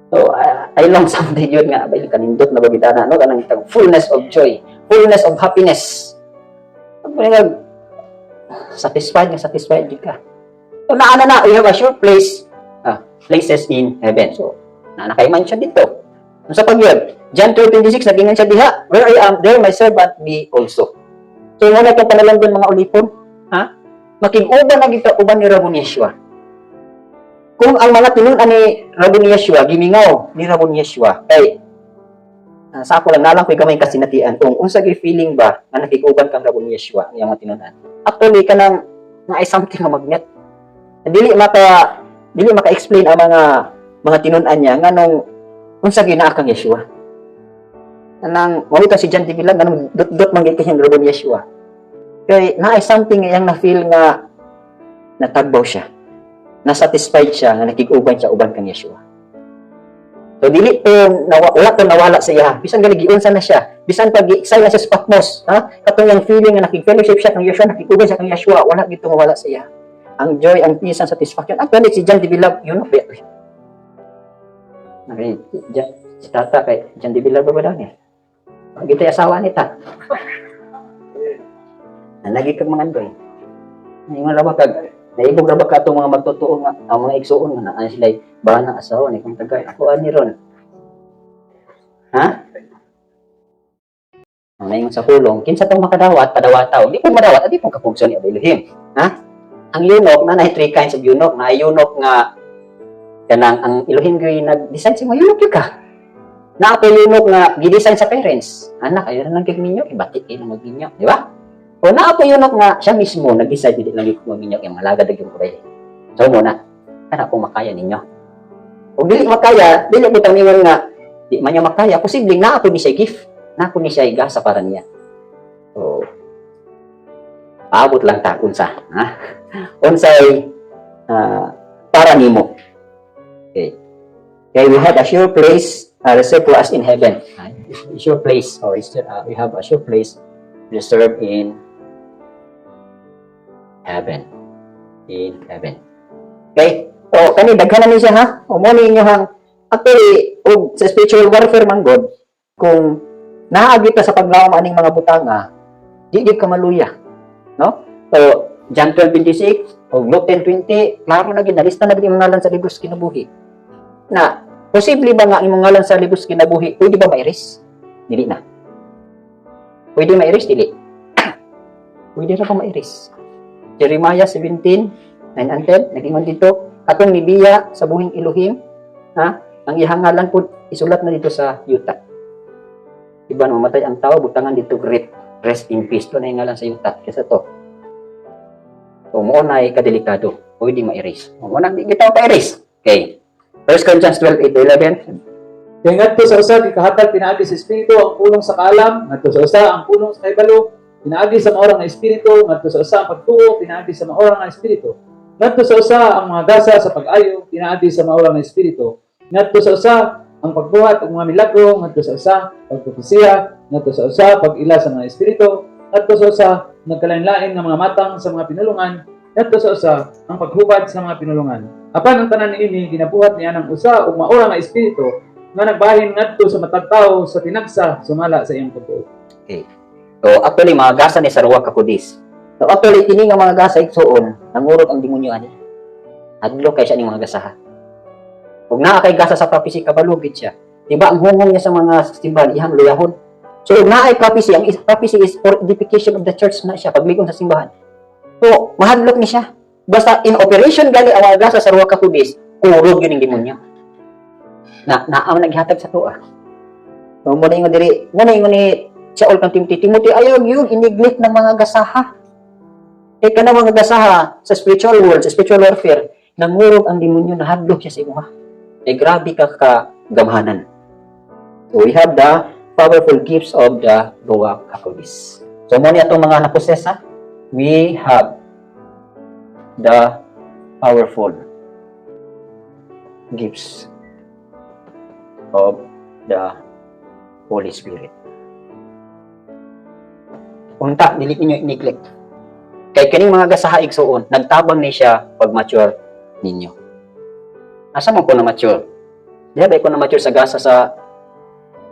So, I long something yun nga, bay kanindot na bagita na, no? Kanang itang fullness of joy, fullness of happiness. Pag nga, satisfied nga, satisfied jud ka. So, naana na, we have a sure place, places in heaven. So, naa na kay mansion dito. Sa pagyud, John 12:26, nag-ingon siya diha, "Where I am, there my servant be also." So, muna itong panalanggon, mga ulipon, ha? Makig-uban na kita uban ni Rabon Yeshua. Kung ang mga tinun-an ni Rabon Yeshua, gimingaw ni Rabon Yeshua, kay sa ako lang, nalang ko'y gamay kasinatian kung unsa gyud feeling ba nga nakig-uban kang Rabon Yeshua ang iyang mga tinun-an. Actually, kanang naay something nga magnet. Dili maka-explain ang mga tinun-an niya nganong unsa gyud naa kang Yeshua. Kanang mo si John de Villar, nganong dot-dot man gyud kay Rabon Yeshua. Kay naay something nga iyang na-feel nga natagbaw siya. Na-satisfied siya nga nakig-uban siya uban kang Yeshua. So dili to nawa, wala to nawala sa iya. Bisan gali giunsa na siya, bisan pag gi-exile na siya sa Patmos, ha? Katong yang feeling nga nakig-fellowship siya kang Yeshua, nakig-uban siya kang Yeshua, wala gito mawala sa iya. Ang joy, ang peace, ang satisfaction. Actually, si John de Villar, yun ba? Okay, John, si Tata kay John de Villar ba ba daw niya? Gito yung asawa ni Ta. Lagi kag mga andoy. Ingon ra ba kag naibog ra ba ka atong mga magtotoo nga ang mga igsuon nga naa sila bana, asawa ni kung tagay ako ani ron. Ha? Ang naingon sa pulong, kinsa tong makadawat, padawataw. Di po madawat, di po kapugso ni Elohim. Ha? Ang eunuch, na naay three kinds of eunuch. Na eunuch nga kanang ang Elohim gyud nag-design sa mga eunuch yun ka. Na ako eunuch nga gi-design sa parents. Anak, ayaw na lang kay minyo, ibati kay na magminyo, di ba? O naa po eunuch nga siya mismo nag-decide, "Dili lang ko maminyo kay malagad yung kuray." So mo na kana kung makaya ninyo. Kung dili makaya, dili mo tangingon nga di man niya makaya, posibleng naa po ni siya gift, naa po ni siya gasa para niya. So paabot lang ta unsa, ha? Unsay para nimo. Okay. Okay, we have a sure place reserved for us in heaven. Sure place or is there, we have a sure place reserved in heaven. In heaven. Okay? O, kani daghan na ni siya, ha. O mo ni inyohang actually og sa spiritual warfare man god, kung naagi ta sa paglawom aning mga butanga, di gyud ka maluya. No? So, John 12:26 o Luke 10:20, klaro na gyud, nalista na gyud imong ngalan sa libros kinabuhi. Na, posible ba nga ang imong ngalan sa libros kinabuhi, pwede ba ma-erase? Dili na. Pwede ma-erase? Dili. Pwede ra ba ma-erase? Jeremiah 17, 9 and 10, nag-ingon dito, atong nibiya sa buhing Elohim, ha? Ang iyang ngalan po, isulat na dito sa yuta. Diba, nung mamatay ang tao, butangan dito great, rest in peace. Ito na yung ngalan sa yuta. Kasi to. So, mo na kadelikado. Pwede ma-erase. Mo na, di kita pa-erase. Okay. 1 Corinthians 12, 8 to 11. Kay ngadto sa usa gikahatag pinaagi sa espiritu ang pulong sa kaalam, ngadto sa usa ang pulong sa kahibalo pinaagi sa maora nga espiritu, ngadto sa usa ang pagtuo pinaagi sa maora nga espiritu. Ngadto sa usa ang mga gasa sa pag-ayo pinaagi sa maora nga espiritu. Ngadto sa usa ang pagbuhat og mga milagro, ngadto sa usa pagpropesiya, ngadto sa usa pag-ila sa mga espiritu, ngadto sa usa nagkalain-lain nga mga matang sa mga pinulungan, ngadto sa usa ang paghubad sa mga pinulungan. Apan ang tanan niini ginabuhat niya ng usa ug maora nga espiritu nga nagbahin ngadto sa matag tawo sa tinagsa sumala sa iyang pagbuot. So, actually, mga gasa ni sa Ruach HaKodesh. So, actually, kini nga mga gasa, igsuon, nangurog ang demonyo ani. Hadlok kay siya ning mga gasaha. Kung naa kay gasa sa prophecy, kabalugid siya. Diba, ang hungong niya sa mga simbahan, ihang luyahon. So, kung naay prophecy, ang prophecy is for edification of the church na siya, pagligon sa simbahan. So, mahadlok ni siya. Basta in operation gali ang mga gasa sa Ruach HaKodesh, kurog yun ang demonyo. Na, naa naghatag sa tuwa. So, mo na ingon diri, mo na ingon ni Saul kang Timothy, "Timothy, ayaw yun, i-neglect ng mga gasaha." Eh, kana mga gasaha sa spiritual world, sa spiritual warfare, nangurog ang demonyo, nahadlok siya sa imuha. Eh, grabe ka ka gamhanan. So, we have the powerful gifts of the Ruach HaKodesh. So, mo ni atong mga na-possess, ha? We have the powerful gifts of the Holy Spirit. Unta, dili ninyo i-neglect. Kay kaning mga gasaha, igsuon, nagtabang ni siya pag mature ninyo. Asa man ko na mature? Diha ba ko na mature sa gasa sa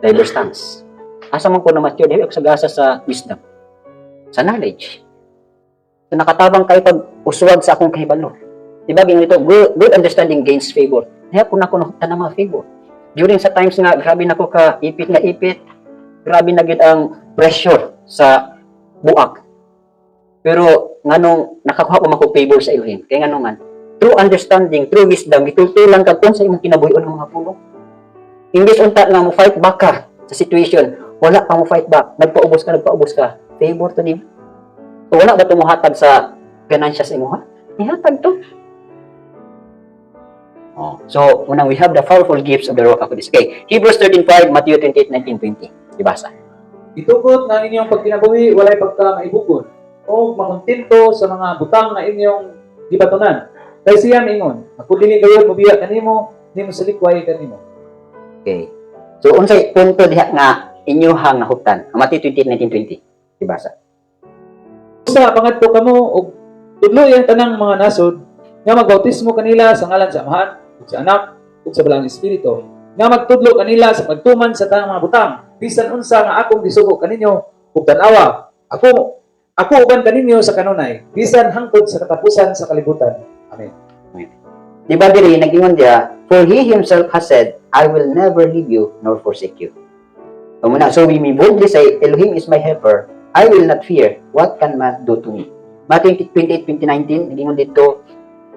diverse tongues? Asa man ko na mature? Diha ba ko sa gasa sa wisdom? Sa knowledge? So, nakatabang kay pag uswag sa akong kahibalo. Diba, gingon ito, good understanding gains favor. Diha ko na ko nakita na mga favor. During sa times nga, grabe na ko ka ipit na ipit, grabe na gid ang pressure sa buak. Pero nganong nakakuha ko man ko favor sa Elohim. Kaya ngano man, through understanding, through wisdom, gitultulan ka kung sa imong kinabuhion ng mga pulong. Imbes unta nga mo fight back ka sa situation, wala pa mo fight back, nagpaubos ka, nagpaubos ka. Favor to nimo. So, wala ba tumuhatag sa ganansya sa imo ha? Nihatag to. Oh. So, unang we have the powerful gifts of the Ruach HaKodesh. Okay, Hebrews 13:5, Matthew 28:19, 20. Ibasa. Itugot nga ang inyong pagkinabuhi walay pagka maibugon o makontento sa mga butang nga inyong gibatunan. Kay siya miingon, "Ako dili gayud mobiya kanimo, ni mosalikway kanimo." Okay. So, unsay punto diha nga inyuhang nahuptan? Ang Matthew 28:19, 20. Ibasa. Usa pangadto kamo og tudloi ang tanang mga nasod nga magbautismo kanila sa ngalan sa Amahan ug sa Anak ug sa Balaang Espiritu, nga magtudlo kanila sa pagtuman sa tanang mga butang bisan unsa nga akong gisugo kaninyo, ug tan-awa, ako uban kaninyo sa kanunay bisan hangtod sa katapusan sa kalibutan. Amen. Di ba diri nag-ingon diya, "For he himself has said, 'I will never leave you nor forsake you.'" So, muna, so we may boldly say, "Elohim is my helper, I will not fear. What can man do to me?" Matthew 28, 20, 19, nag-ingon dito,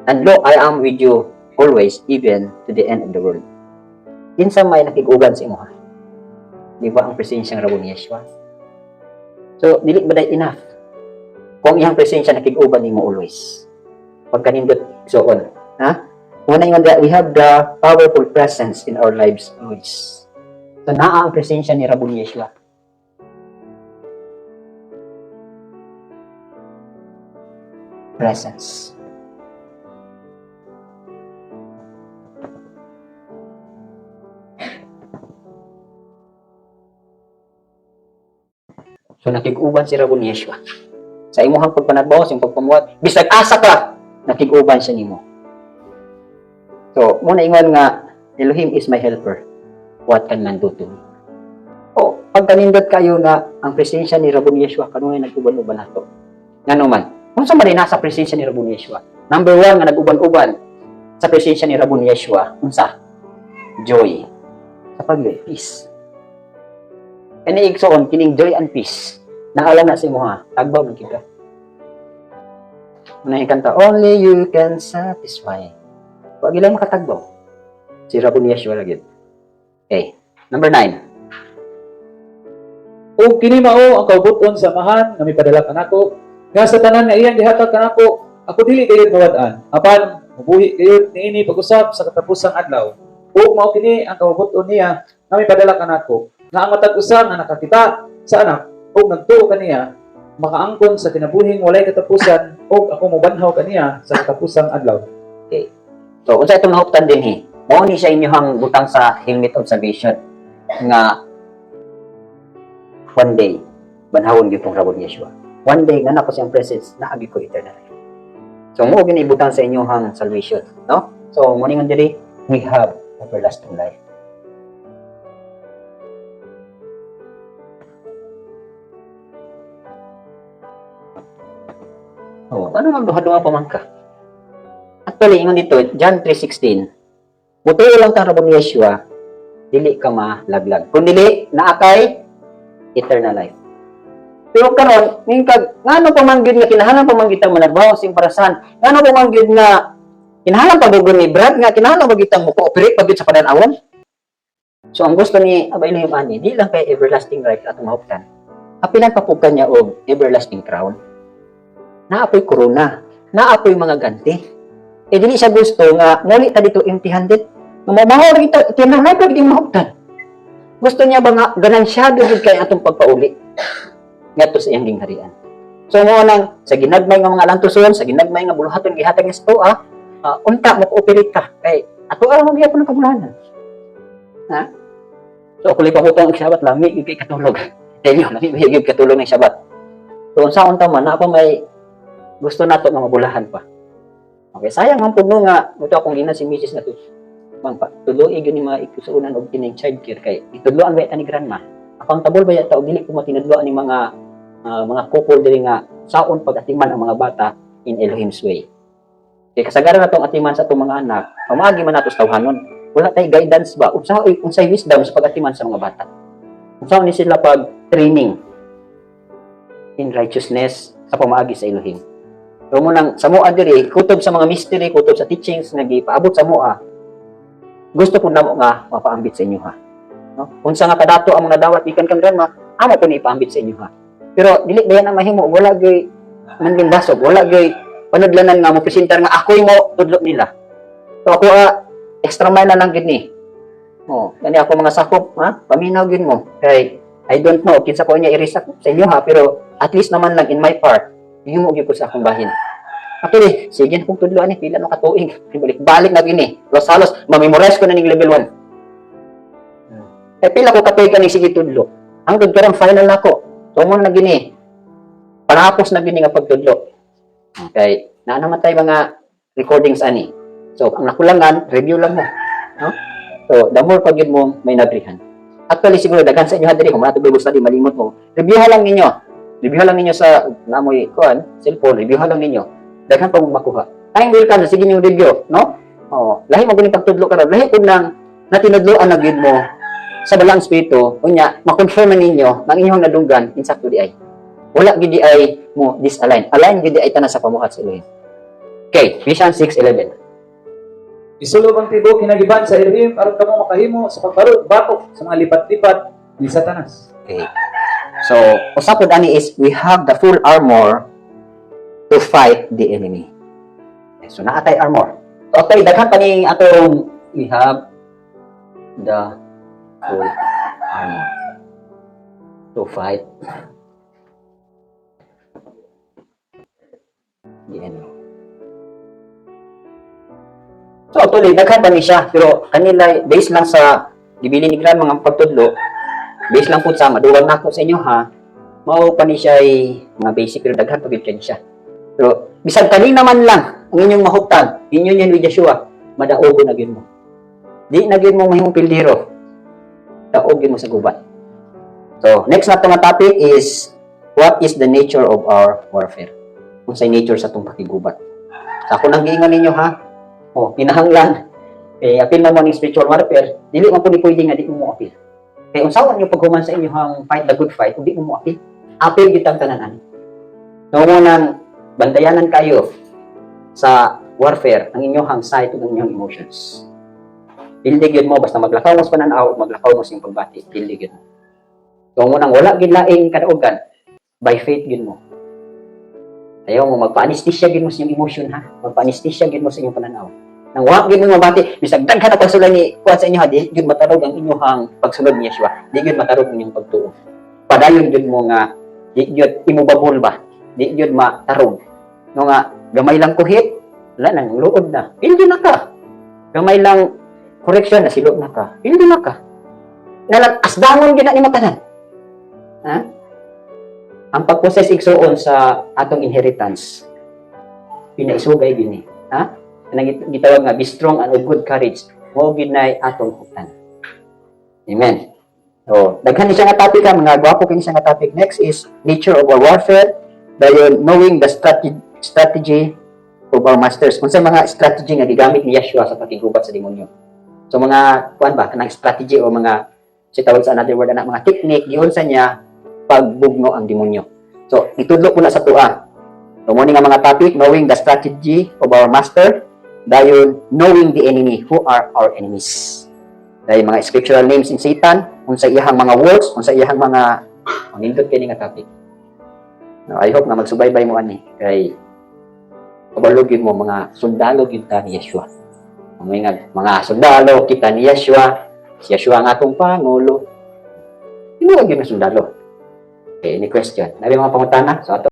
"And lo, I am with you always, even to the end of the world." Kinsa may nakig-uban sa imo ha? Di ba ang presensyang Rabon Yeshua? So, dili ba day enough? Kung iyang presensya nakig-uban nimo always. Pagkanindot, so on. Ha? Una ingon that we have the powerful presence in our lives always. So, naa ang presensya ni Rabon Yeshua. Presence. So, nakig-uban si Rabon Yeshua. Sa imuhang pagpanagbaw, sa imong pagpamuhat, bisag asa ka, nakig-uban siya nimo. So, muna ingon nga, "Elohim is my helper. What can man do to me?" O, pagkanindot kayo nga, ang presensya ni Rabon Yeshua, kanunay nag-uban-uban nato. Ngano man, kung sa man nasa presensya ni Rabon Yeshua, number one nga nag-uban-uban sa presensya ni Rabon Yeshua, unsa? Joy. Sa pag peace. Kani igsoon, kining joy and peace, naalam na sa imo ha, tagbaw man gyud ka. Una yung kanta, "Only you can satisfy." Wag ilang makatagbaw. Si Rabon Yeshua lagi. Okay. Number 9. Ug kini mao ang kaubuton sa Amahan nga mipadala kanako, nga sa tanan nga iyang gihatag kanako, ako dili gayud mawad-an, apan mubuhi gayud niini pag-usab sa katapusang adlaw. Ug mao kini ang kaubuton niya nga mipadala kanako, nga ang matag usa nga nakakita sa Anak ug nagtuo kaniya makaangkon sa kinabuhing walay katapusan, ug ako mobanhaw kaniya sa katapusang adlaw. So, kung sa itong nahuptan din eh, mao ni siya inyong butang sa helmet of salvation nga one day, banhawon gyud tong Rabon Yeshua. One day, nga nako siyang presence, naagi ko eternal life. So, mo gyud ibutang sa inyong salvation, no? So, mo ningon diri, we have everlasting life. Oh, ano magduha-duha pa man ka? Actually, ingon dito, John 3:16, mutuo lang kang Rabon Yeshua, dili ka malaglag. Kung dili, naa kay eternal life. Pero karon, ngayon kag, ngano pa man gyud nga kinahanglan pa man gyud tang managbaho sing parasan? Ngano pa man gyud nga kinahanglan pa gyud ni Brad nga kinahanglan pa gyud tang mo-cooperate pa gyud sa pananawon? So ang gusto ni Abba Elohim ani, di lang kay everlasting life atong mahuptan. Apilan pa pud kanya og everlasting crown. Naa poy korona, naa poy mga ganti. Eh dili siya gusto nga muli ta dito empty-handed. Nga mamahaw ra kita eternal life ra gyud mahuptan. Gusto niya ba nga ganansyado gid kay atong pagpauli ngadto sa iyang gingharian. So mo nang sa ginagmay nga mga lantuson, sa ginagmay nga buluhaton gihatag niya sa tuwa, unta mo cooperate ka kay ato ara mo gyapon ang kabulahan. Ha? So ako pa ko ang Sabat, lami gyud kay katulog. Tell you, lami gyud katulog ng Sabat. So unsa unta man na pa may gusto nato nga mabulahan pa. Okay, sayang ang pugno nga muto akong gina si Mrs. na to. Bang pa, tudloi gyud ni mga igsuonan og kining child care kay gitudloan ba ta ni grandma? Accountable ba ta og dili ko matinudloan ni mga couple diri nga saon pag-atiman ang mga bata in Elohim's way? Kay kasagaran na tong atiman sa atong mga anak, pamaagi man nato sa tawhanon. Wala tay guidance ba? Unsay wisdom sa pag-atiman sa mga bata? Unsa ni sila pag training in righteousness sa pamaagi sa Elohim? So mo nang sa moa diri, kutob sa mga mystery, kutob sa teachings nga gipaabot sa moa, gusto po namo nga mapaambit sa inyo ha. No? Unsa nga kadato ang mga nadawat gikan kang grandma, amo po ni ipaambit sa inyo ha. Pero dili ba yan ang mahimo, wala gyud manlimbasog, wala gyud panudlanan nga mo presentar nga ako'y mo tudlo nila. So ako extra mile na lang gid ni. Oh, gani ako mga sakop ha, paminaw gid mo. Kay I don't know kinsa ko niya irisa sa inyo ha, pero at least naman lang in my part, himo gyud ko sa akong bahin. Actually, sige na kong tudlo ani, pila no katuig. Balik balik na gini. Los halos ma-memorize ko na ning level 1. Eh pila ko katuig kaning sige tudlo. Hangtod karon final nako. So mo na gini. Panapos na gini nga pagtudlo. Okay, naa naman tayo mga recordings ani. So ang nakulangan, review lang mo. No? So the more pag yun mo may nabrihan. Actually siguro daghan sa inyo ha diri kung mga Bible study malimot mo. Review lang ninyo. Review lang ninyo sa namoy kuan, cellphone, review lang ninyo. Daghan pa mong makuha. Time will come, sige yung review, no? Oh, lahi mo guni pagtudlo karon, lahi pud nang natinudloan na gyud mo sa Balaang Espiritu, unya ma-confirm na ninyo ng inyong nadunggan insakto di ay. Wala gyud di ay mo disalign. Align gyud di ay tanan sa pamuhat sa Elohim. Okay, Ephesians 6:11. Isulob ang tibuok hinagiban sa Elohim aron kamo makahimo sa pagbarot batok sa mga lipat-lipat ni Satanas. Okay. So, usa pud ani is we have the full armor to fight the enemy. Okay, so naa tay armor. So, okay, daghan pa ni atong we have the full armor to fight the enemy. So, actually, daghan pa ni siya. Pero, kanila, based lang sa gibili ni Gran mga pagtudlo, based lang po sa maduwag nako sa inyo ha, mao pa ni siya ay mga basic pero daghan pa gyud siya. Pero bisan kanina man lang ang inyong mahuptan, inyo yan with Yeshua, madaogo na gyud mo. Di na gyud mo mahimong pildiro. Daog gyud mo sa gubat. So, next na nga topic is what is the nature of our warfare? Unsay nature sa atong pakigubat? Sa ako nang giingon ninyo ha. Oh, kinahanglan eh apil na mo ning spiritual warfare, dili man po ni pwede nga di mo mo apil. Kay unsaon niyo paghuman sa inyong fight the good fight, kung di mo mo apil. Apil gyud ang tanan ani. So mo nang bantayanan kayo sa warfare ang inyong sight ug ang inyong emotions. Pildi gyud mo basta maglakaw mo sa pananaw, maglakaw mo sa inyong pagbati, pildi gyud mo. So mo nang wala gyud laing kadaugan, by faith gyud mo. Ayaw mo magpa-anesthesia gyud mo sa inyong emotion ha. Magpa-anesthesia gyud mo sa inyong pananaw. Nang wa gyud mo mabati, bisag daghan na pagsulay ni kuan sa inyo ha, di gyud matarog ang inyong pagsunod ni Yeshua. Di gyud matarog ang inyong pagtuo. Padayon gyud mo nga di gyud immovable ba? Di gyud matarog. No nga gamay lang kuhit, wala nang luod na. Pildi na ka. Gamay lang correction na silot na ka. Pildi na ka. Nalang asdangon gyud na ni matanan. Ha? Ang pag-possess, igsuon, sa atong inheritance, pinaisugay gyud ni. Ha? Kanang gitawag nga be strong and of good courage, mao gyud nay atong huptan. Amen. So, daghan ni siya nga topic ha, mga gwapo kini siya nga topic. Next is nature of our warfare, dayon knowing the strategy of our masters. Unsay mga strategy nga gigamit ni Yeshua sa pakigubat sa demonyo? So mga kuan ba kanang strategy o mga si tawag sa another word ana mga technique giunsa niya pagbugno ang demonyo. So itudlo ko na sa tua. So mo ni nga mga topic: knowing the strategy of our master, dayon knowing the enemy, who are our enemies. Dahil mga scriptural names in Satan, unsa iyahang mga works, unsa iyahang mga panindot kini nga topic. No, I hope na magsubaybay mo ani kay kabalo gyud mo mga sundalo gyud ta ni Yeshua. Mga sundalo kita ni Yeshua, si Yeshua ang atong pangulo. Tinuod gyud nga sundalo. Okay, any question? Nabi mga pangutana? So ato